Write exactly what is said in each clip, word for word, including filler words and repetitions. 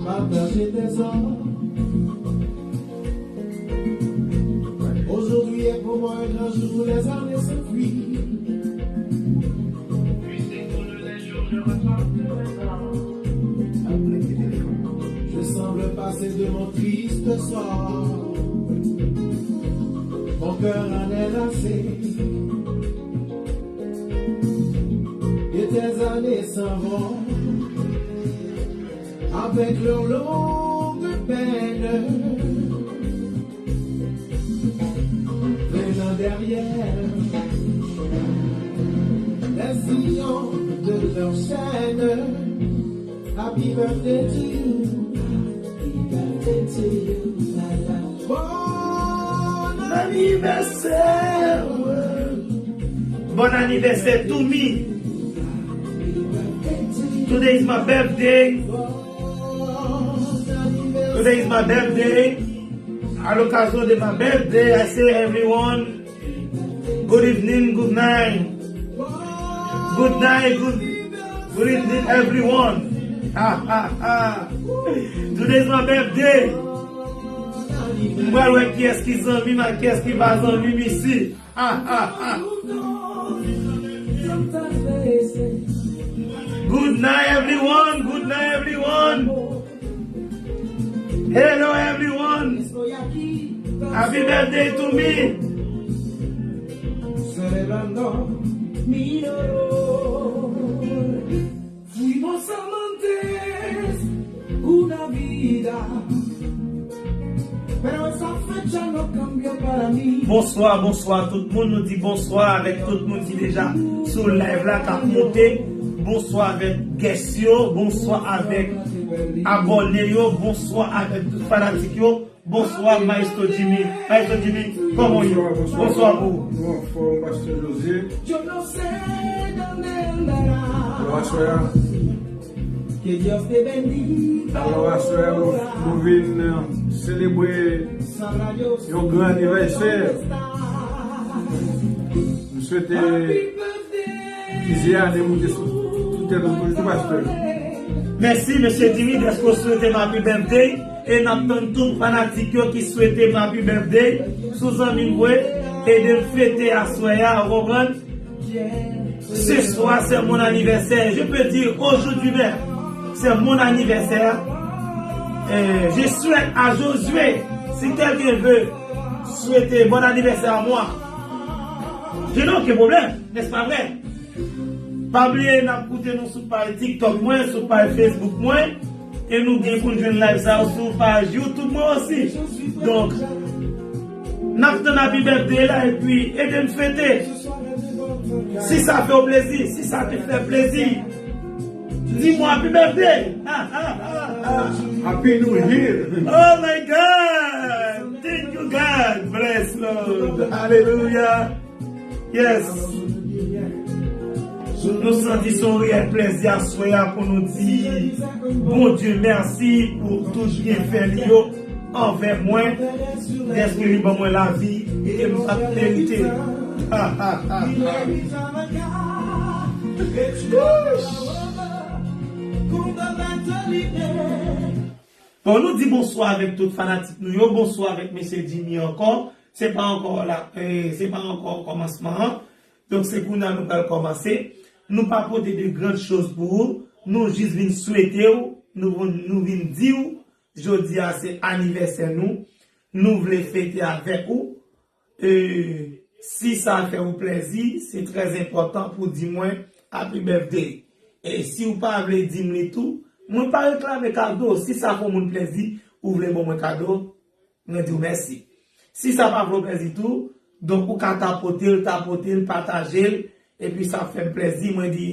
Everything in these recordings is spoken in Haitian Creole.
Partager tes ors. Aujourd'hui est pour moi un grand jour, les années s'enfuient. Je semble passer de mon triste sort. Mon cœur en est lassé. Et tes années s'en vont avec leurs longues peines. Traînant derrière les sillons de leur chaîne. Happy birthday to you. Happy birthday to you, la, la. Bon anivèsè. Bon anivèsè to me. Today is my birthday. Today is my birthday. À l'occasion de my birthday, I say everyone, good evening, good night. Good night, good, good evening, everyone. Ha, ha, ha. Today is my birthday. M pral wè kiyès ki zanmi m ak kiyès ki pa zanmi m isi. Ha, ha, ha. Good night, everyone. Good night, everyone. Hello, everyone. Happy birthday to me. Celebrando mi dolor. Fuimos amantes una vida, pero esa fecha no cambió para mí. Bonswa, bonswa tout moun. Nou di bonswa avèk tout moun ki deja sou live la k ap monte. Bonswa avèk guest yo, bonswa avèk abòne yo, bonswa avèk tout fanatik yo. Bonswa, Maestro Jimmy. Maestro Jimmy, kòman w ye? Bonswa, bonswa. Bonswa pou ou. Nou anfòm, Pastè José. Alò, aswè a, alò, aswè a, nou, nou vin, euh, selebre yon gran anivèsè. M swete plizyè ane moute sou, sou tèt ou toujou, pastè. Mèsi, mesye Jimmy, dèske w swete m happy birthday. E n ap tann tout fanatik yo ki swete m happy birthday. Si w zanmi m vre, ede m fete aswè a, ou konprann? Ce soir, c'est mon anniversaire. Je peux dire aujourd'hui même, c'est mon anniversaire. Euh, je souhaite à Josué, si quelqu'un veut souhaiter bon anniversaire à moi, je n'ai aucun problème, n'est-ce pas vrai? Pa bliye n ap koute nou sou paj TikTok mwen, sou paj Facebook mwen, e nou gen pou n jwenn live sa yo sou paj YouTube mwen osi. Donk, n ap tann happy birthday la epi ede n fete. Si sa fè w plezi, si sa te fè plezi, di mwen happy birthday. Happy New Year. Oh my God. Thank you, God. Bless, Lord. Hallelujah. Yes. Nou santi se yon reyèl plèzi aswè a pou nou di Bondye mèsi pou tout byenfè li yo anvè mwen, dèske li ban mwen lavi ke m pa t merite. Ha, ha, ha, ha. Bon, nou di bonswa avèk tout fanatik nou yo, bonswa avèk mesye Jimmy ankò. Se pa ankò la, eh, se pa ankò kòmansman an. Donk, se kounye a nou pral kòmanse. Nou pa pote de grandes choses pou ou. Nou jis vin swete w, nou, nou vin di w, jodi a se anivèsè nou. Nou vle fete avèk ou. E, si sa fè ou plèzi, se trè enpòtan pou di mwen happy birthday. E si w pa vle di m li tou, mwen pa reklame kado. Si sa fè yon moun plèzi, ou vle ban mwen kado, mwen di w mèsi. Si sa pa fè w plèzi tou, donk ou ka tapote l, tapote l, pataje l, epi sa fè m plèzi, mwen di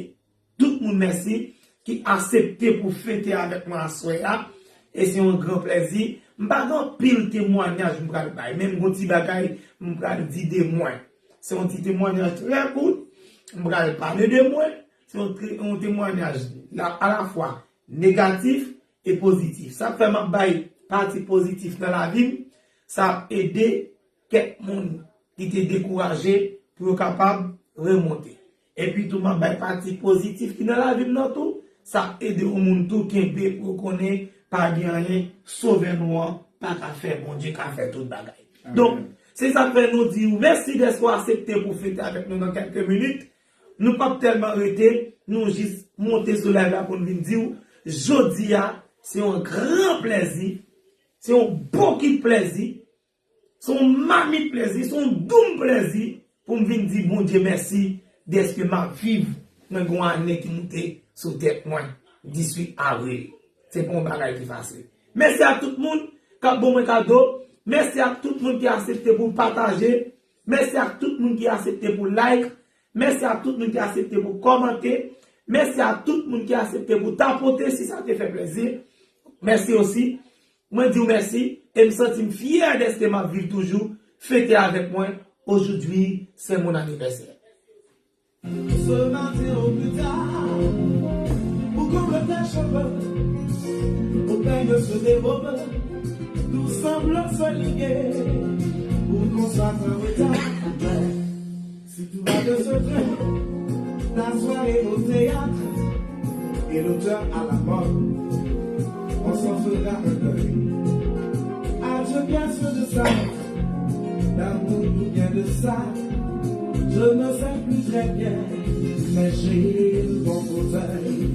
tout moun mèsi ki aksepte pou fete avèk mwen aswè a. E se yon gran plèzi. M pa gen anpil temwayaj m pral bay, men m gon ti bagay m pral di de mwen. Se yon ti temwayaj trè kout. M pral pale de mwen. Se yon tre-, yon temwayaj la, alafwa negatif e pozitif. Sa k fè m ap bay pati pozitif nan lavi m, sa ap ede kèk moun ki te dekouraje pou yo kapab remonte. Epi tou, m ap bay pati pozitif ki nan lavi m nan tou, sa ap ede yon moun tou kenbe pou yo konnen pa gen anyen, sovè nou an pa ka fè, Bondye ka fè tout bagay. Donk, se sa k fè nou di w mèsi dèske w aksepte pou fete avèk nou nan kèlke minit. Nou p ap tèlman rete, nou jis monte sou live la pou n vin di w, jodi a, se yon gran plèzi, se yon bokit plèzi, se yon mamit plèzi, se yon doum plèzi pou m vin di Bondye mèsi dèske m ap viv, mwen gen yon ane ki moute sou tèt mwen, diswit avril. Se pa yon bagay ki fasil. Mèsi ak tout moun k ap ban mwen kado. Mèsi ak tout moun ki aksepte pou pataje. Mèsi ak tout moun ki aksepte pou like. Mèsi ak tout moun ki aksepte pou kòmante. Mèsi ak tout moun ki aksepte pou tapote si sa te fè plèzi. Mèsi osi. Mwen di w mèsi e m santi m fyè dèske m ap viv toujou, fete avèk mwen. Aujourd'hui, c'est mon anniversaire. Ce matin au plus tard, pour couvre tes cheveux, pour peindre ce dérobe, tout semble s'aligner pour qu'on soit en retard. Si tout va de ce train, la soirée au théâtre et l'auteur à la mode, on s'en fera un deuil. Adieu bien sûr de ça, d'amour ou bien de ça, je ne sais plus très bien, mais j'ai le bon fauteuil.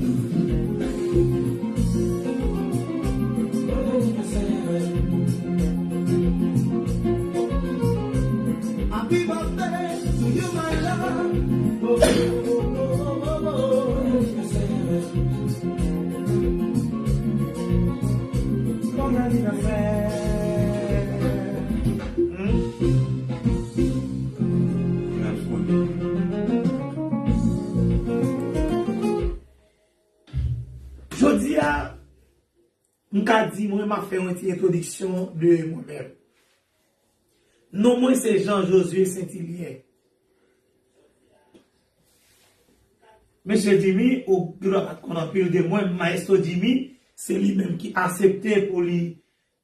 Happy birthday to you, my love. Oh, oh, oh, oh, oh, oh. Bon anniversaire. Jodi a, m ka di mwen, m ap fè yon ti entwodiksyon de mwen menm. Non mwen se Jean Josué Saint-Hilien. Mesye Jimmy, ou gendwa pa t konn anpil de mwen, Maestro Jimmy, se li menm ki aksepte pou li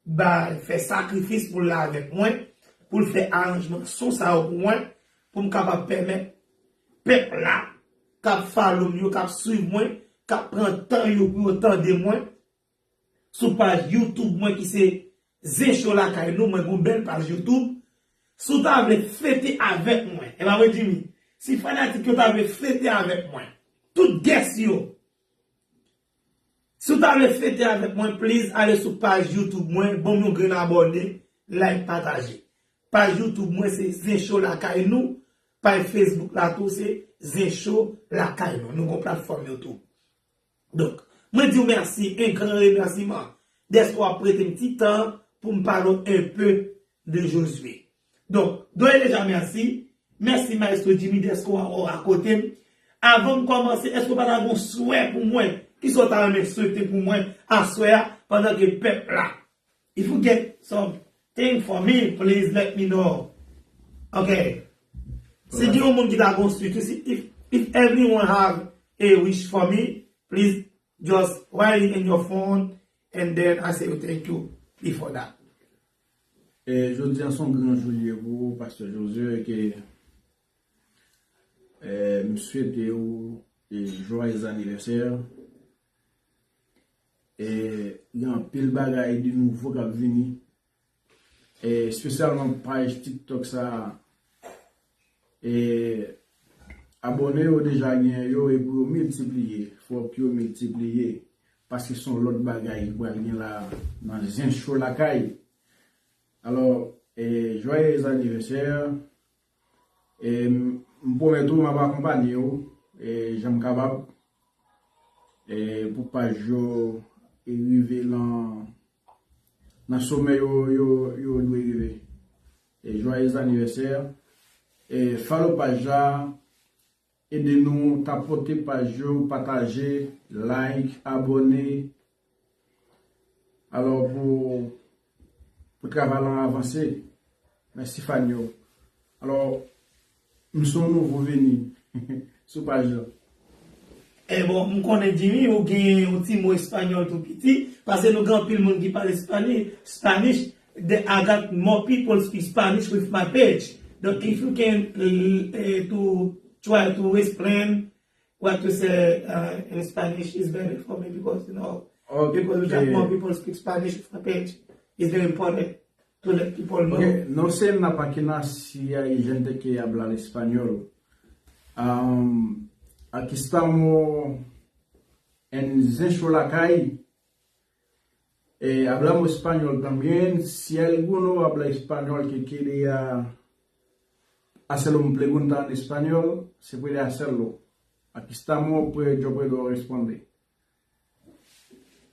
bay, fè sakrifis pou l la avèk mwen, pou l fè aranjman son sa yo pou mwen, pou m kapab pèmèt pèp la, k ap follow m yo, k ap swiv mwen, k ap pran tan yo pou yo tande mwen, sou paj YouTube mwen ki se Zen Show Lakay Nou, mwen gon bèl paj YouTube. Si w ta vle fete avèk mwen, e pa mwen Jimmy, si fanatik yo ta vle fete avèk mwen, tout guest yo, si w ta vle fete avèk mwen, please ale sou paj YouTube mwen, ban m yon grenn abòne, like, pataje. Paj YouTube mwen se Zen Show Lakay Nou, paj Facebook la tou se Zen Show Lakay Nou. Nou gon platfòm YouTube. Donk, mwen di w mèsi, un grand remerciement dèske w ap prete m ti tan pou m pale w un peu de Josué. Donk, doye deja mèsi. Mèsi Maestro Jimmy dèske w akote m. Avan m kòmanse, èske w pa ta gon swè pou mwen? Kisa w ta renmen swete pou mwen aswè a pandan ke pèp la? If you get something for me, please let me know. Ok. Si gen yon moun ki ta gon swè, si, if, if everyone have a wish for me, please just write it in your phone and then I say thank you before that. E jodi a se yon gran jou l ye pou ou, Pastè Josué, ke e, m swete w e, joyeux anniversaire. E, gen anpil bagay de nouvo k ap vini. E, espesyalman paj TikTok sa a. E, abòne yo deja gen yo e pou yo miltipliye. Fòk yo miltipliye. Paske se yon lòt bagay ki pral gen la nan Zen Show Lakay. Alò, e, joyeux anniversaire. E, m pwomèt ou m ap akonpanye w e, jan m kapab e, pou paj yo e, rive nan, nan somè yo, yo, yo dwe rive. E, joyeux anniversaire. E, follow paj la, ede nou tapote paj yo, pataje, like, abòne. Alò, pou, pou travay lan avanse. Mèsi fan yo. Alò, m se yon nouvo vini sou paj lan. E bon, m konnen Jimmy, ou gen yon ti mo espanyòl tou piti, paske nou gen anpil moun ki pale Spanish. Spanish, the, I got more people speak Spanish with my page. Donc, if you can uh, to try to explain what to say uh, in Spanish is better for me because you know Ok. People who chat more, people speak Spanish, French is very important to let people know. Ok, no sé en la página si hay gente que habla español. Um, aquí estamos en Zencho Lakay. Eh, hablamos español también. Si alguno habla español que quiere hacer una pregunta en español, se puede hacerlo. Aquí estamos, pues yo puedo responder.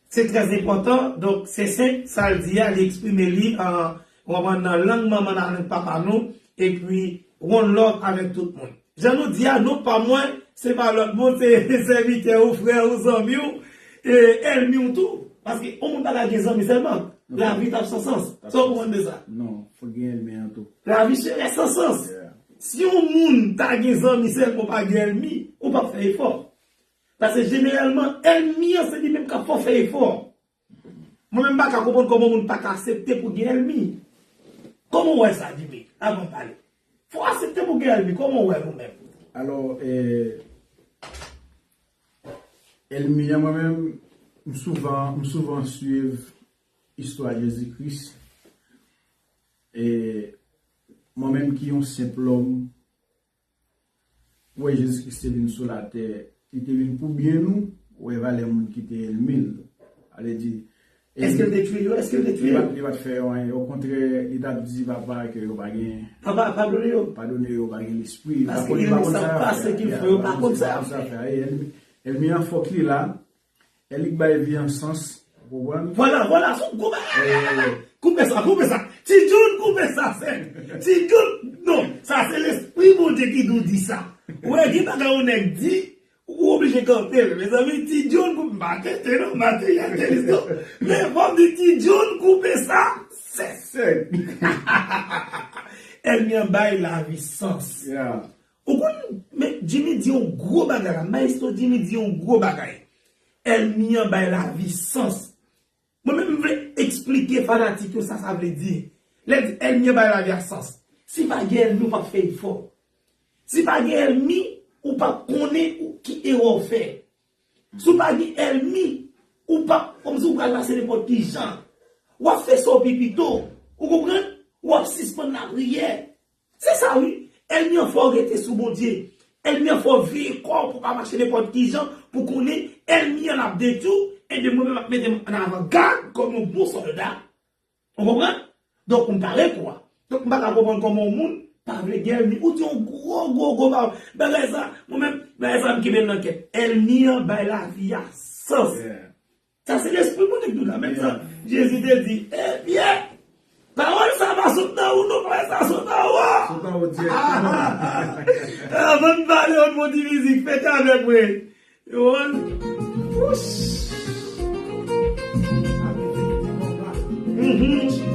Se trè enpòtan. Donk, se senp, sa l di a, li eksprime li an, w konprann, nan lang manman n ak lang papa nou, epi one love avèk tout moun. Jan nou di a, nou pa mwen, se pa lòt moun, se sèvitè ou, frè ou, zanmi w, e ènmi w tou. Paske yon moun pa ka gen zanmi sèlman. Lavi t ap san sans. Sa w konprann de sa? Non, fòk gen ènmi an tou. Lavi serè san sans. Yeah. Si yon moun ta gen zanmi sèlman, ou pa gen ènmi, ou p ap fè efò. Paske jeneralman, ènmi an se li menm k ap fè w fè efò. Mwen menm m pa ka konprann kòman moun pa ka aksepte pou gen ènmi. Kòman w wè sa, Jimmy? Avan m pale. Fò w aksepte pou gen ènmi. Kòman w wè l ou menm? Alò, eh, ènmi an, mwen menm, m souvan, m souvan swiv istwa Jezi Kris. E mwen menm ki yon senp lòm, Ou wè Jezi Kris te vin sou latè, li te vin pou byen nou, ou wè valè moun ki te ènmi l. Sa vle di, Èske l te tiye yo? Èske l te tiye yo? Li pa t fè yo anyen. Okontrè, li t ap di papa ke yo pa gen. Papa, padone yo. Padone yo, pa gen lespri. Paske li renmen sa, paske ki fè yo pa konn sa y ap fè. Ènmi an fòk li la. Elik bay vi an sans, ou konprann? Vwala, vwala, se yon gwo bagay. Koupe sa, koupe sa. Ti John, koupe sa, sè. Ti John, non, sa se lespri Bondye ki nou di sa. Ou wè, gen bagay yon nèg di, ou oblije kanpe l. Mezanmi, Ti John, koupe, m pa tenten, non, m pa tenten, non. Men fò m di, Ti John, koupe sa, sè. Ènmi an bay lavi sans. Ou konn, men Jimmy di yon gwo bagay la. Maestro Jimmy di yon gwo bagay. Ènmi an bay lavi sans. Mwen menm, m vle eksplike fanatik yo sa sa vle di. Lè di ènmi an bay lavi a sans. Si pa gen ènmi, ou p ap fè efò. Si pa gen ènmi, ou p ap konnen ou ki erè w fè. Si w pa gen ènmi, ou p ap, kòmsi w pral mache nenpòt ki jan. W ap fè sa w pi pito. Ou konprann? W ap sispann lapriyè. Se sa wi. Ènmi an fè w rete sou Bondye. Ènmi an fè w veye kò w pou w pa mache nenpòt ki jan, pou konnen ènmi an ap detwi w, ebyen mwen menm m ap mete m an avangad kòm yon bon sòlda. Ou konprann? Donk, m pare kou a. Donk, m pa ka konprann kòman yon moun pa vle gen ènmi. Ou di yon gwo, gwo, gwo ba-, bagay sa, mwen menm, bagay sa m kenbe l nan kè m. Ènmi an bay lavi a sans. Sa se lespri moun ki di la, men sa Jezi te di, ebyen, pawòl sa pa sot nan ou non, pawòl sa sot anwo. Sot anwo dirèkteman. Avan m pale yon bon ti mizik, fete avèk mwen. Yo, wouch. Mhm.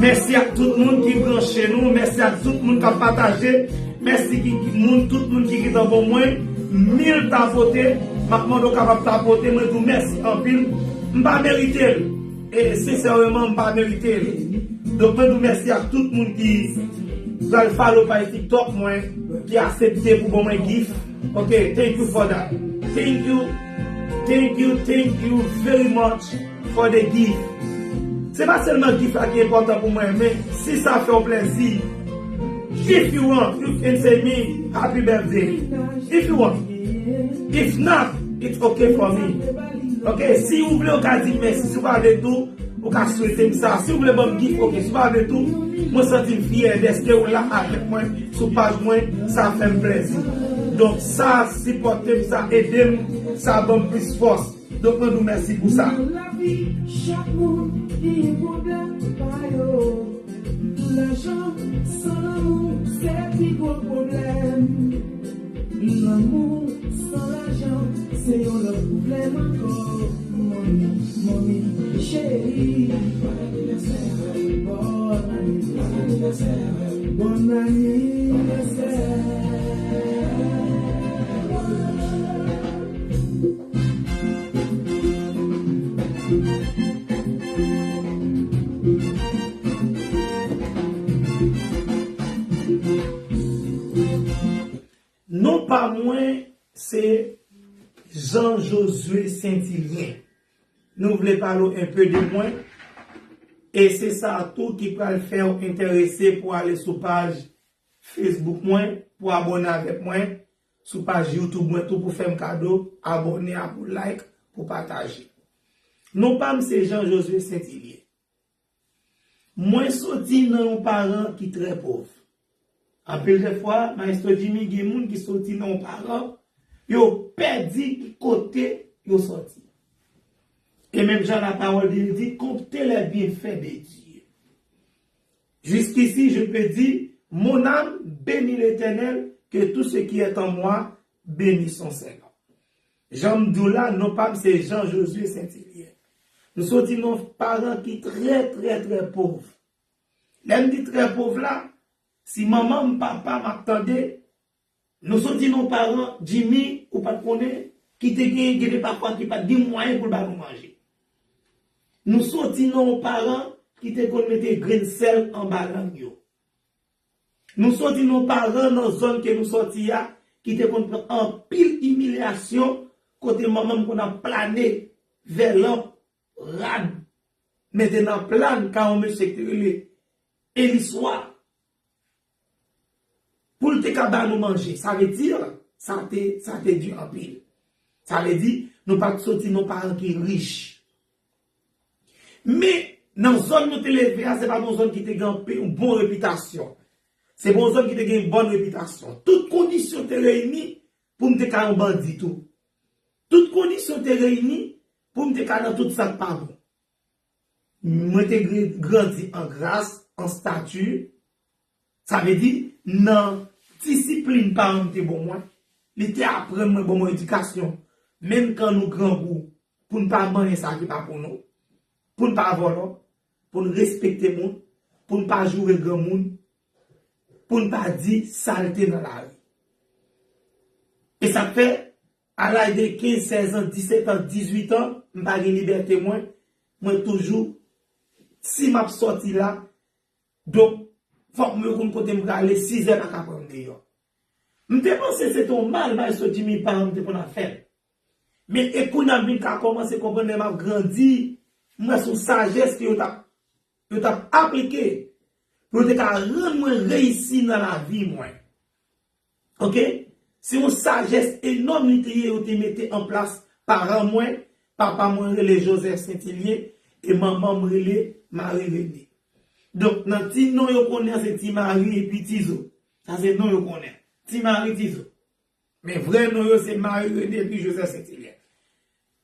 Mèsi ak tout moun ki branche nou, mèsi ak tout moun k ap pataje, mèsi ki, ki moun, tout moun ki gentan ban mwen mil tapote, m ap mande w kapab tapote, mwen di w mèsi anpil, m pa merite l. E sensèman, m pa merite l. Donk, mwen di w mèsi ak tout moun ki pral follow paj TikTok mwen, ki aksepte pou ban mwen gift. Ok, thank you for that. Thank you, thank you, thank you very much for the gift. Se pa sèlman gift la ki enpòtan pou mwen, men si sa fè w plèzi, if you want, you can say me happy birthday. If you want. If not, it's okay for me. Ok, si ou vle, ou ka di m mèsi. Si ou pa vle tou, ou ka swete m sa. Si ou vle ban m gift, ok. Si ou pa vle tou, mwen santi m fyè dèske ou la avèk mwen sou paj mwen. Sa fè m plèzi. Donk, sa sipòte m, sa ede m, sa ban m plis fòs. Donk, mwen di w mèsi pou sa. Ki pwoblèm pa yo? Lajan san lanmou, se pi gwo pwoblèm. Lanmou san lajan, se yon lòt pwoblèm ankò. Manmi, manmi, cheri, bòn anivèsè, bòn anivèsè, bòn anivèsè. Non pa mwen se Jean Josué Saint-Hilien. Nou vle pale w enpe de mwen. E se sa tou ki pral fè w enterese pou ale sou paj Facebook mwen, pou abòne avèk mwen, sou paj YouTube mwen tou pou fè m kado abòne a, pou like, pou pataje. Non pa m se Jean Josué Saint-Hilien. Mwen soti nan yon paran ki trè pòv. Anpil de fwa, Maestro Jimmy, gen moun ki soti nan yon paran, yo pèdi ki kote yo soti. E menm jan la parole de Dieu dit, comptez les bienfaits de Dieu. Jusqu'ici, je peux dire, mon âme bénit l'Éternel, que tout ce qui est en moi bénisse son saint nom. Jan m di w la, non pa m se Jean Josué Saint-Hilien. M soti nan paran ki trè, trè, trè pòv. Lè m di trè pòv la, si manman m, papa m ap tande, nou soti nan paran, Jimmy, ou pa t konnen, ki te gen, gen de pafwa ki pa t gen mwayen pou l ba nou manje. Nou soti nan yon paran ki te konn mete grenn sèl anba lang yo. Nou soti nan yon paran nan zòn ke nou soti a, ki te konn pran anpil imilyasyon, kote manman m konn ap plane vèlanp, rad, mete nan plàn kay yon mesye ki te rele Eliswa, pou l te ka ba nou manje. Sa vle di, sa te, sa te di anpil. Sa vle di, nou pa t soti nan paran ki rich. Men, nan zòn nou te leve a, se pa t yon zòn ki te gen anpil, yon bon repitasyon. Se pa yon zòn ki te gen bòn repitasyon. Tout kondisyon te reyini pou m te ka yon bandi tou. Tout kondisyon te reyini pou m te ka nan tout sa k pa bon. Mwen te gre-, grandi an gras, an stati. Sa vle di, nan disiplin paran m te ban mwen, li te aprann mwen, ban mwen edikasyon. Menm kan nou grangou, pou n pa manyen sa ki pa pou nou, pou n pa vòlò, pou n respekte moun, pou n pa joure granmoun, pou n pa di salte nan lari. E sa k fè, a laj de kenz, sèz an, disèt an, dizuit an, m pa gen libète mwen, mwen toujou, si m ap sòti la, donk, fòk mwen konn kote m prale, sizè pa ka pran m deyò. M te panse se te yon mal Maestro Jimmy paran m te konn ap fè m. Men e kounye a m vin ka kòmanse konprann lè m ap grandi, m wè se yon sajès ke yo t ap, yo t ap aplike pou yo te ka rann mwen reyisi nan lavi mwen. Oke? Se yon sajès enòm li te ye, yo te mete an plas paran mwen, papa mwen rele Joseph Saint-Hilien, e manman m rele Marie Renée. Donk, nan ti non yo konnen an, se Ti Mari epi Ti Zo. Sa se non yo konnen. Ti Mari, Ti Zo. Men vrè non yo se Marie Renée epi Joseph Saint-Hilien.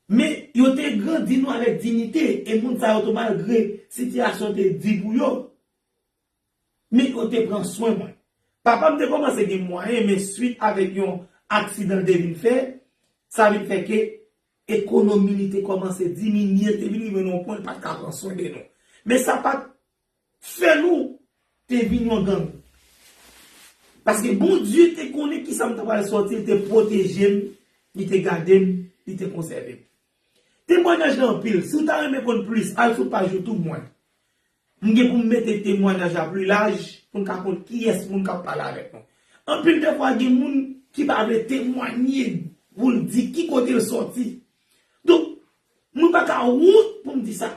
Men yo te grandi nou avèk diyite, e moun sa yo tou, malgre sitiyasyon te di pou yo, men yo te pran swen mwen. Papa m te kòmanse gen mwayen, men swit avèk yon aksidan l te vin fè, sa vin fè ke ekonomi li te kòmanse diminye, l te vin rive nan yon pwen l pa t ka pran swen de nou. Men sa pa t fè nou te vin yon gang. Paske Bondye te konnen kisa m ta pral sòti, li te pwoteje m, li te gade m, li te konsève m. Temwayaj la anpil. Si w ta renmen konn plis, al sou paj YouTube mwen. M gen pou m mete temwayaj la pli laj pou n ka konn kiyès moun k ap pale avèk nou. Anpil de fwa, gen moun ki pa vle temwanye pou l di ki kote l sòti. Donk, mwen pa ka wont pou m di sa.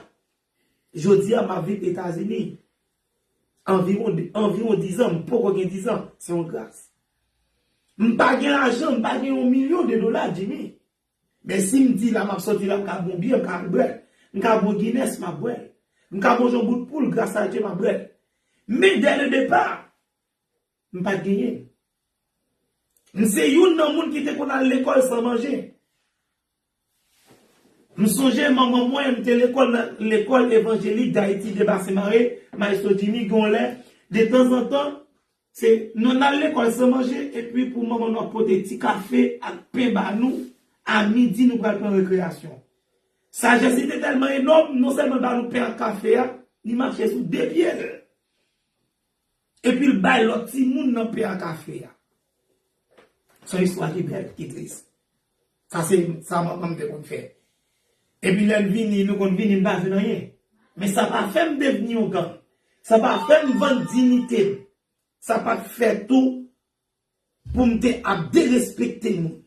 Jodi a, m ap viv Etazini. Anviwon, anviwon dizan, m poko gen dizan. Se yon gras. M pa gen lajan, m pa gen yon milyon de dola, Jimmy. Men si m di la, m ap sòti la, m ka bon byè, m ka bwè l. M ka bon Guinness, m ap bwè l. M ka manje yon bout poul, gras a Dye, m ap bwè l. Men dè le depa, m pa t genyen. M se youn nan moun ki te konn al lekòl san manje. M sonje manman mwen, m te lekòl nan lekòl evanjelik Dayiti de Basen Mare, Maestro Jimmy, gen yon lè, de tanzantan, se nou n al lekòl san manje, epi pou manman nou ap pote ti kafe ak pen ba nou, a midi nou pral pran rekreyasyon. Sajès li te tèlman enòm, non sèlman l ba nou pen ak kafe a, li mache sou de pye l. Epi l bay lòt timoun nan pen ak kafe a. Se yon istwa ki bèl, ki tris. Sa se sa manman m te konn fè. Epi lè n vini, nou konn vini, n pa jwenn anyen. Men sa pa fè m devni yon gang. Sa pa fè m vann diyite m. Sa pa t fè tou pou m te ap derespekte moun.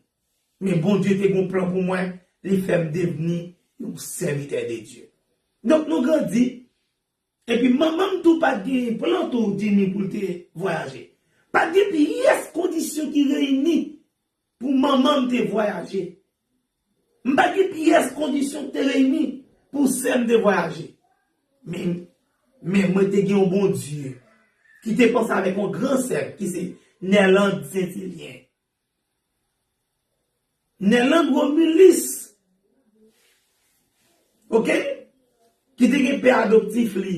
Men Bondye te gen yon plan pou mwen, li fè m devni yon sèvitè de Dye. Donk nou grandi, epi manman m tou pa t gen plan tou Jimmy pou l te vwayaje. Pa t gen pyès kondisyon ki reyini pou manman m te vwayaje. M pa t gen pyès kondisyon ki te reyini pou sè m te vwayaje. Men, men mwen te gen yon Bondye ki te panse avèk yon gran sè m ki se Nerlande Saint-Hilien. Nerlande Romulus, oke? Ki te gen pè adoptif li.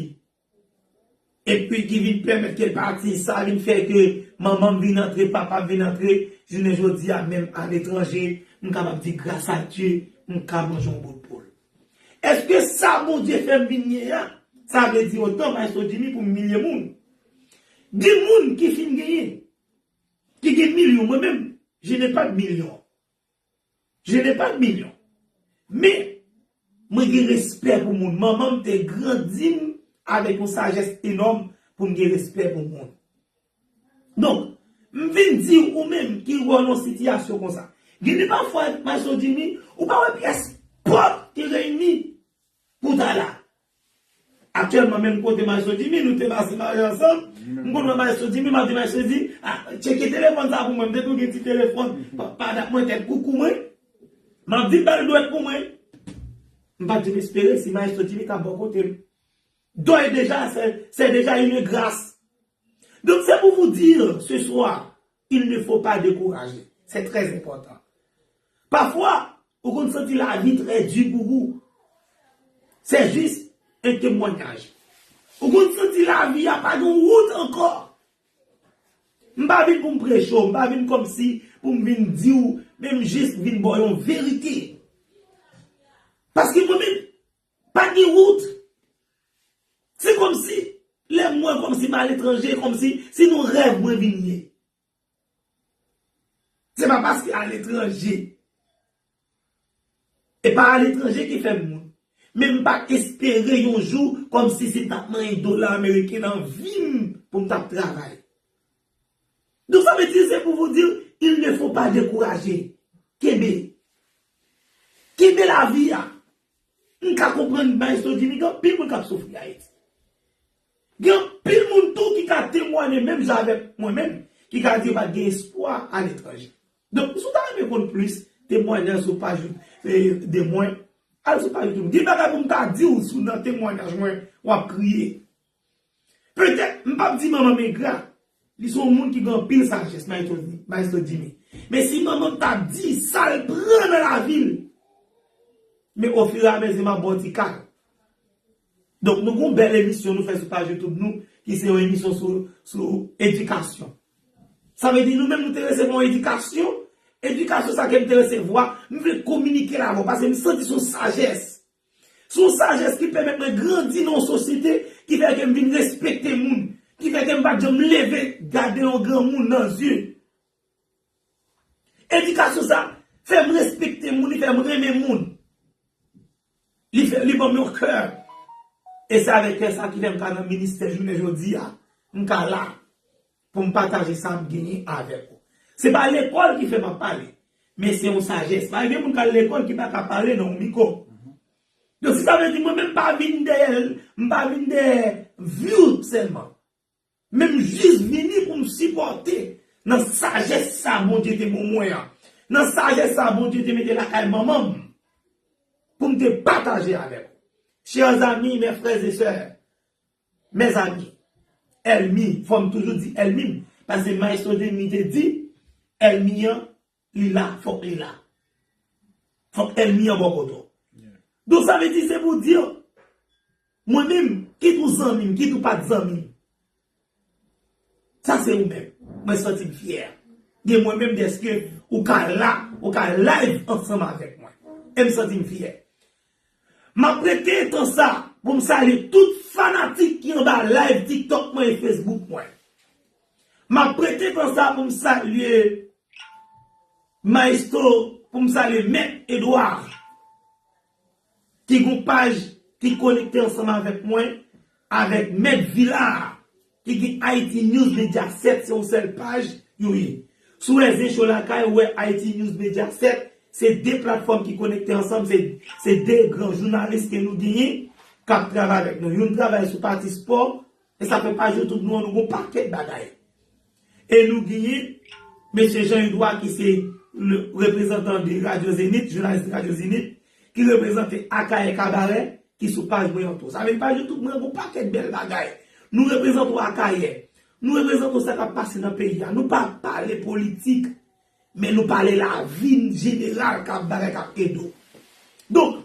Epi ki vin pèmèt ke l pati, sa vin fè ke manman m vin antre, papa m vin antre, jounen jodi a, menm aletranje, m kapab di, gras a Dye, m ka manje yon bout poul. Èske sa Bondye fè m vin ye a, sa vle di otan Maestro Jimmy pou m milye moun? Gen moun ki fin genyen, ki gen milyon, mwen menm, je n'ai pas de million. Je n'ai pas de million. Men, mwen gen respè pou moun. Manman m te grandi m avèk yon sajès enòm pou m gen respè pou moun. Donk, m vin di w, ou menm ki wè w nan yon sitiyasyon konsa. Gen de pafwa, Maestro Jimmy, ou pa wè pyès pòt ki reyini pou w ta la. Aktyèlman, menm kote Maestro Jimmy, nou te pase mare ansanm. M konn wè Maestro Jimmy, m ap di Maestro Jimmy, ah, tcheke telefòn sa pou mwen, m te tou gen ti telefòn, pa, pa dat mwen tèt koukou mwen. M ap di bèl dwèt pou mwen. M pa t janm espere si Maestro Jimmy t ap bò kote m. Dòy deja, c'est, c'est déjà une grâce. Donc, c'est pour vous dire, ce soir, il ne faut pas décourager. C'est très important. Pafwa, ou konn santi lavi trè di pou ou. C'est juste un témoignage. Ou konn santi lavi a pa gen wout ankò. M pa vin pou m preche w, m pa vin kòmsi pou m vin di w, men m jis vin ba w yon verite. Paske mwen menm, pa gen wout. Se kòmsi, lè m wè kòmsi m aletranje, kòmsi se nan rèv mwen vin ye. Se pa paske aletranje. E pa aletranje ki fè m moun. Men m pa t espere yon jou kòmsi si m t ap manyen dola ameriken nan vi m pou m t ap travay. Donc ça veut dire, c'est pour vous dire, il ne faut pas décourager. Kenbe. Kenbe lavi a. M ka konprann Maestro Jimmy, gen anpil moun k ap soufri Ayiti. Gen anpil moun tou ki ka temwaye menm jan avèk mwen menm, ki ka di yo pa t gen espwa aletranje. Donk, si w ta renmen konn plis temwayaj sou paj, eh, de mwen, al sou paj YouTube. Gen bagay pou m ta di w sou nan temwayaj mwen, w ap kriye. Petèt, m p ap di manman m engra. Li se yon moun ki gen anpil sajès, Maestro, Maestro Jimmy. Men si manman m ta di sa l pran nan lavi l, men ofiramezi m ap ba w ti kal. Donk, nou gen yon bèl emisyon nou fè sou paj YouTube nou, ki se yon emisyon sou, sou edikasyon. Sa vle di nou menm nou te resevwa yon edikasyon, edikasyon sa ke m te resevwa, m vle kominike l avè w, paske m santi se yon sajès. Se yon sajès ki pèmèt mwen grandi nan yon sosyete ki fè ke m vin respekte moun, ki fè ke m pa t janm leve gade yon granmoun nan zye. Edikasyon sa fè m respekte moun, li fè m renmen moun. Li fè, li ban m yon kè. E se avèk kè sa ki fè m ka nan ministè jounen jodi a. M ka la pou m pataje sa m genyen avèk ou. Se pa lekòl ki fè m ap pale, men se yon sajès. Pa gen moun k al lekòl ki pa ka pale nan yon mikwo. Donk, si sa vle di mwen menm m pa vin dèyè, m pa vin dèyè view sèlman. Men m jis vini pou m sipòte nan sajès sa Bondye te ban mwen an. Nan sajès sa Bondye te mete lakay manman m. Pou m te pataje avèk ou. Chers amis, mes frères et sœurs, mes amis, ènmi, fò m toujou di ènmi m, paske Maestro Jimmy te di, ènmi an, li la, fòk li la. Fòk ènmi an bò kote w. Donk, sa vle di, se pou di, mwen menm, kit ou zanmi m, kit ou pa t zanmi m, sa se ou menm. Mwen santi m fyè de mwen menm, dèske ou ka la, ou ka live ansanm avèk mwen. E m santi m fyè. M ap pwofite tan sa pou m salye tout fanatik ki anba live TikTok mwen e Facebook mwen. M ap pwofite tan sa pou m salye Maestro, pou m salye Mèt Edouard, ki gon paj ki konekte ansanm avèk mwen, avèk Mèt Vila, ki gen Haiti News Media sèt, se yon sèl paj yo ye. Si w wè Zen Show Lakay, ou wè Haiti News Media sèt, se de platfòm ki konekte ansanm, se, se de gran jounalis ke nou genyen k ap travay avèk nou. Youn travay sou pati spò, e sa fè paj YouTube nou an, nou gon pakèt bagay. E nou genyen mesye Jean Edouard ki se le reprezantan de Radio Zenith, jounalis Radio Zenith, ki reprezante Akayè Kabarè, ki sou paj mwen an tou. Sa vle di paj YouTube mwen gon pakèt bèl bagay. Nou reprezante w Akayè. Nou reprezante w sa k ap pase nan peyi a. Nou pa pale politik, men nou pale lavi jeneral k ap bagay k ap ede w. Donk,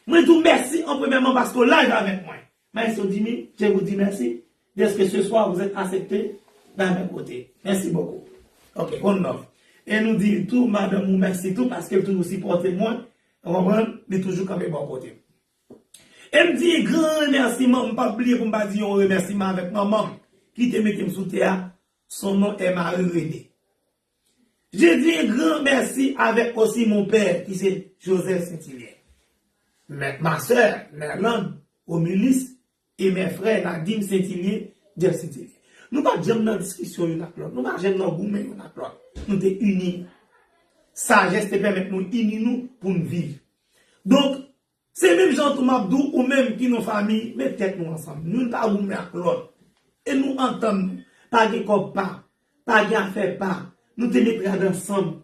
mwen di w mèsi an premyèman paske w live avèk mwen. Maestro Jimmy, je vous dis merci d'être que ce soir vous êtes accepté dans mes côtés. Merci beaucoup. Ok, one love. E nou di tou, madanm ou mèsi tou, paske l toujou sipòte mwen, ou konprann, li toujou kanpe bò kote m. E m di gran remèsiman, m p ap bliye pou m pa di yon remèsiman avèk manman m, ki te mete m sou tè a, son non è Marie Renée. Je dis un grand merci avec aussi mon père, qui c'est Joseph Saint-Hilaire. Mes, ma sœur, Merlande, Omilis, e mè frè Nadim Sentilye, Jeff Sentilye. Nou pa t janm nan diskisyon youn ak lòt. Nou pa janm nan goumen youn ak lòt. Nou te ini. Sajès te pèmèt nou ini nou pou n viv. Donk, se menm jan tou m ap di w, ou menm ki nan fanmi, met tèt nou ansanm. Nou pa goumen ak lòt. E nou antann nou. Pa gen kòb pa. Pa gen afè pa. Nou te met rad ansanm.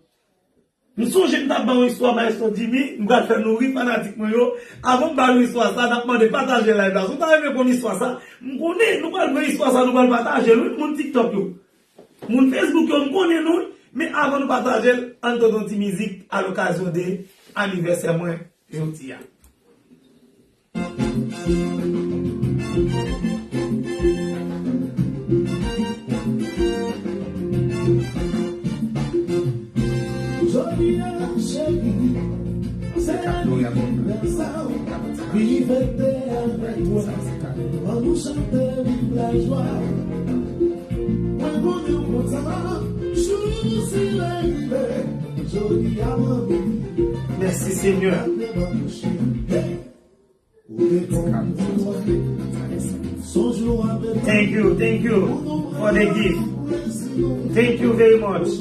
M sonje m t ap ba yon istwa Maestro Jimmy, m pral fè nou ri fanatik mwen yo. Avan m ba nou istwa sa, n ap mande pataje live la. Si w ta renmen konn istwa sa, m konnen nou pral pran istwa sa, nou pral pataje l, wi, moun TikTok yo. Moun Facebook yo, m konnen nou, men avan nou pataje l, ann tande yon ti mizik a lokazyon de anivèsè mwen jodi a. Jodi a, cheri, se anivèsè w. Li fete avèk mwen. Ann nou chante viv lajwa. Mwen konnen w kontan, jou sila rive. Jodi a, manmi. Mèsi, Senyè. Thank you, thank you for the gift. Thank you very much.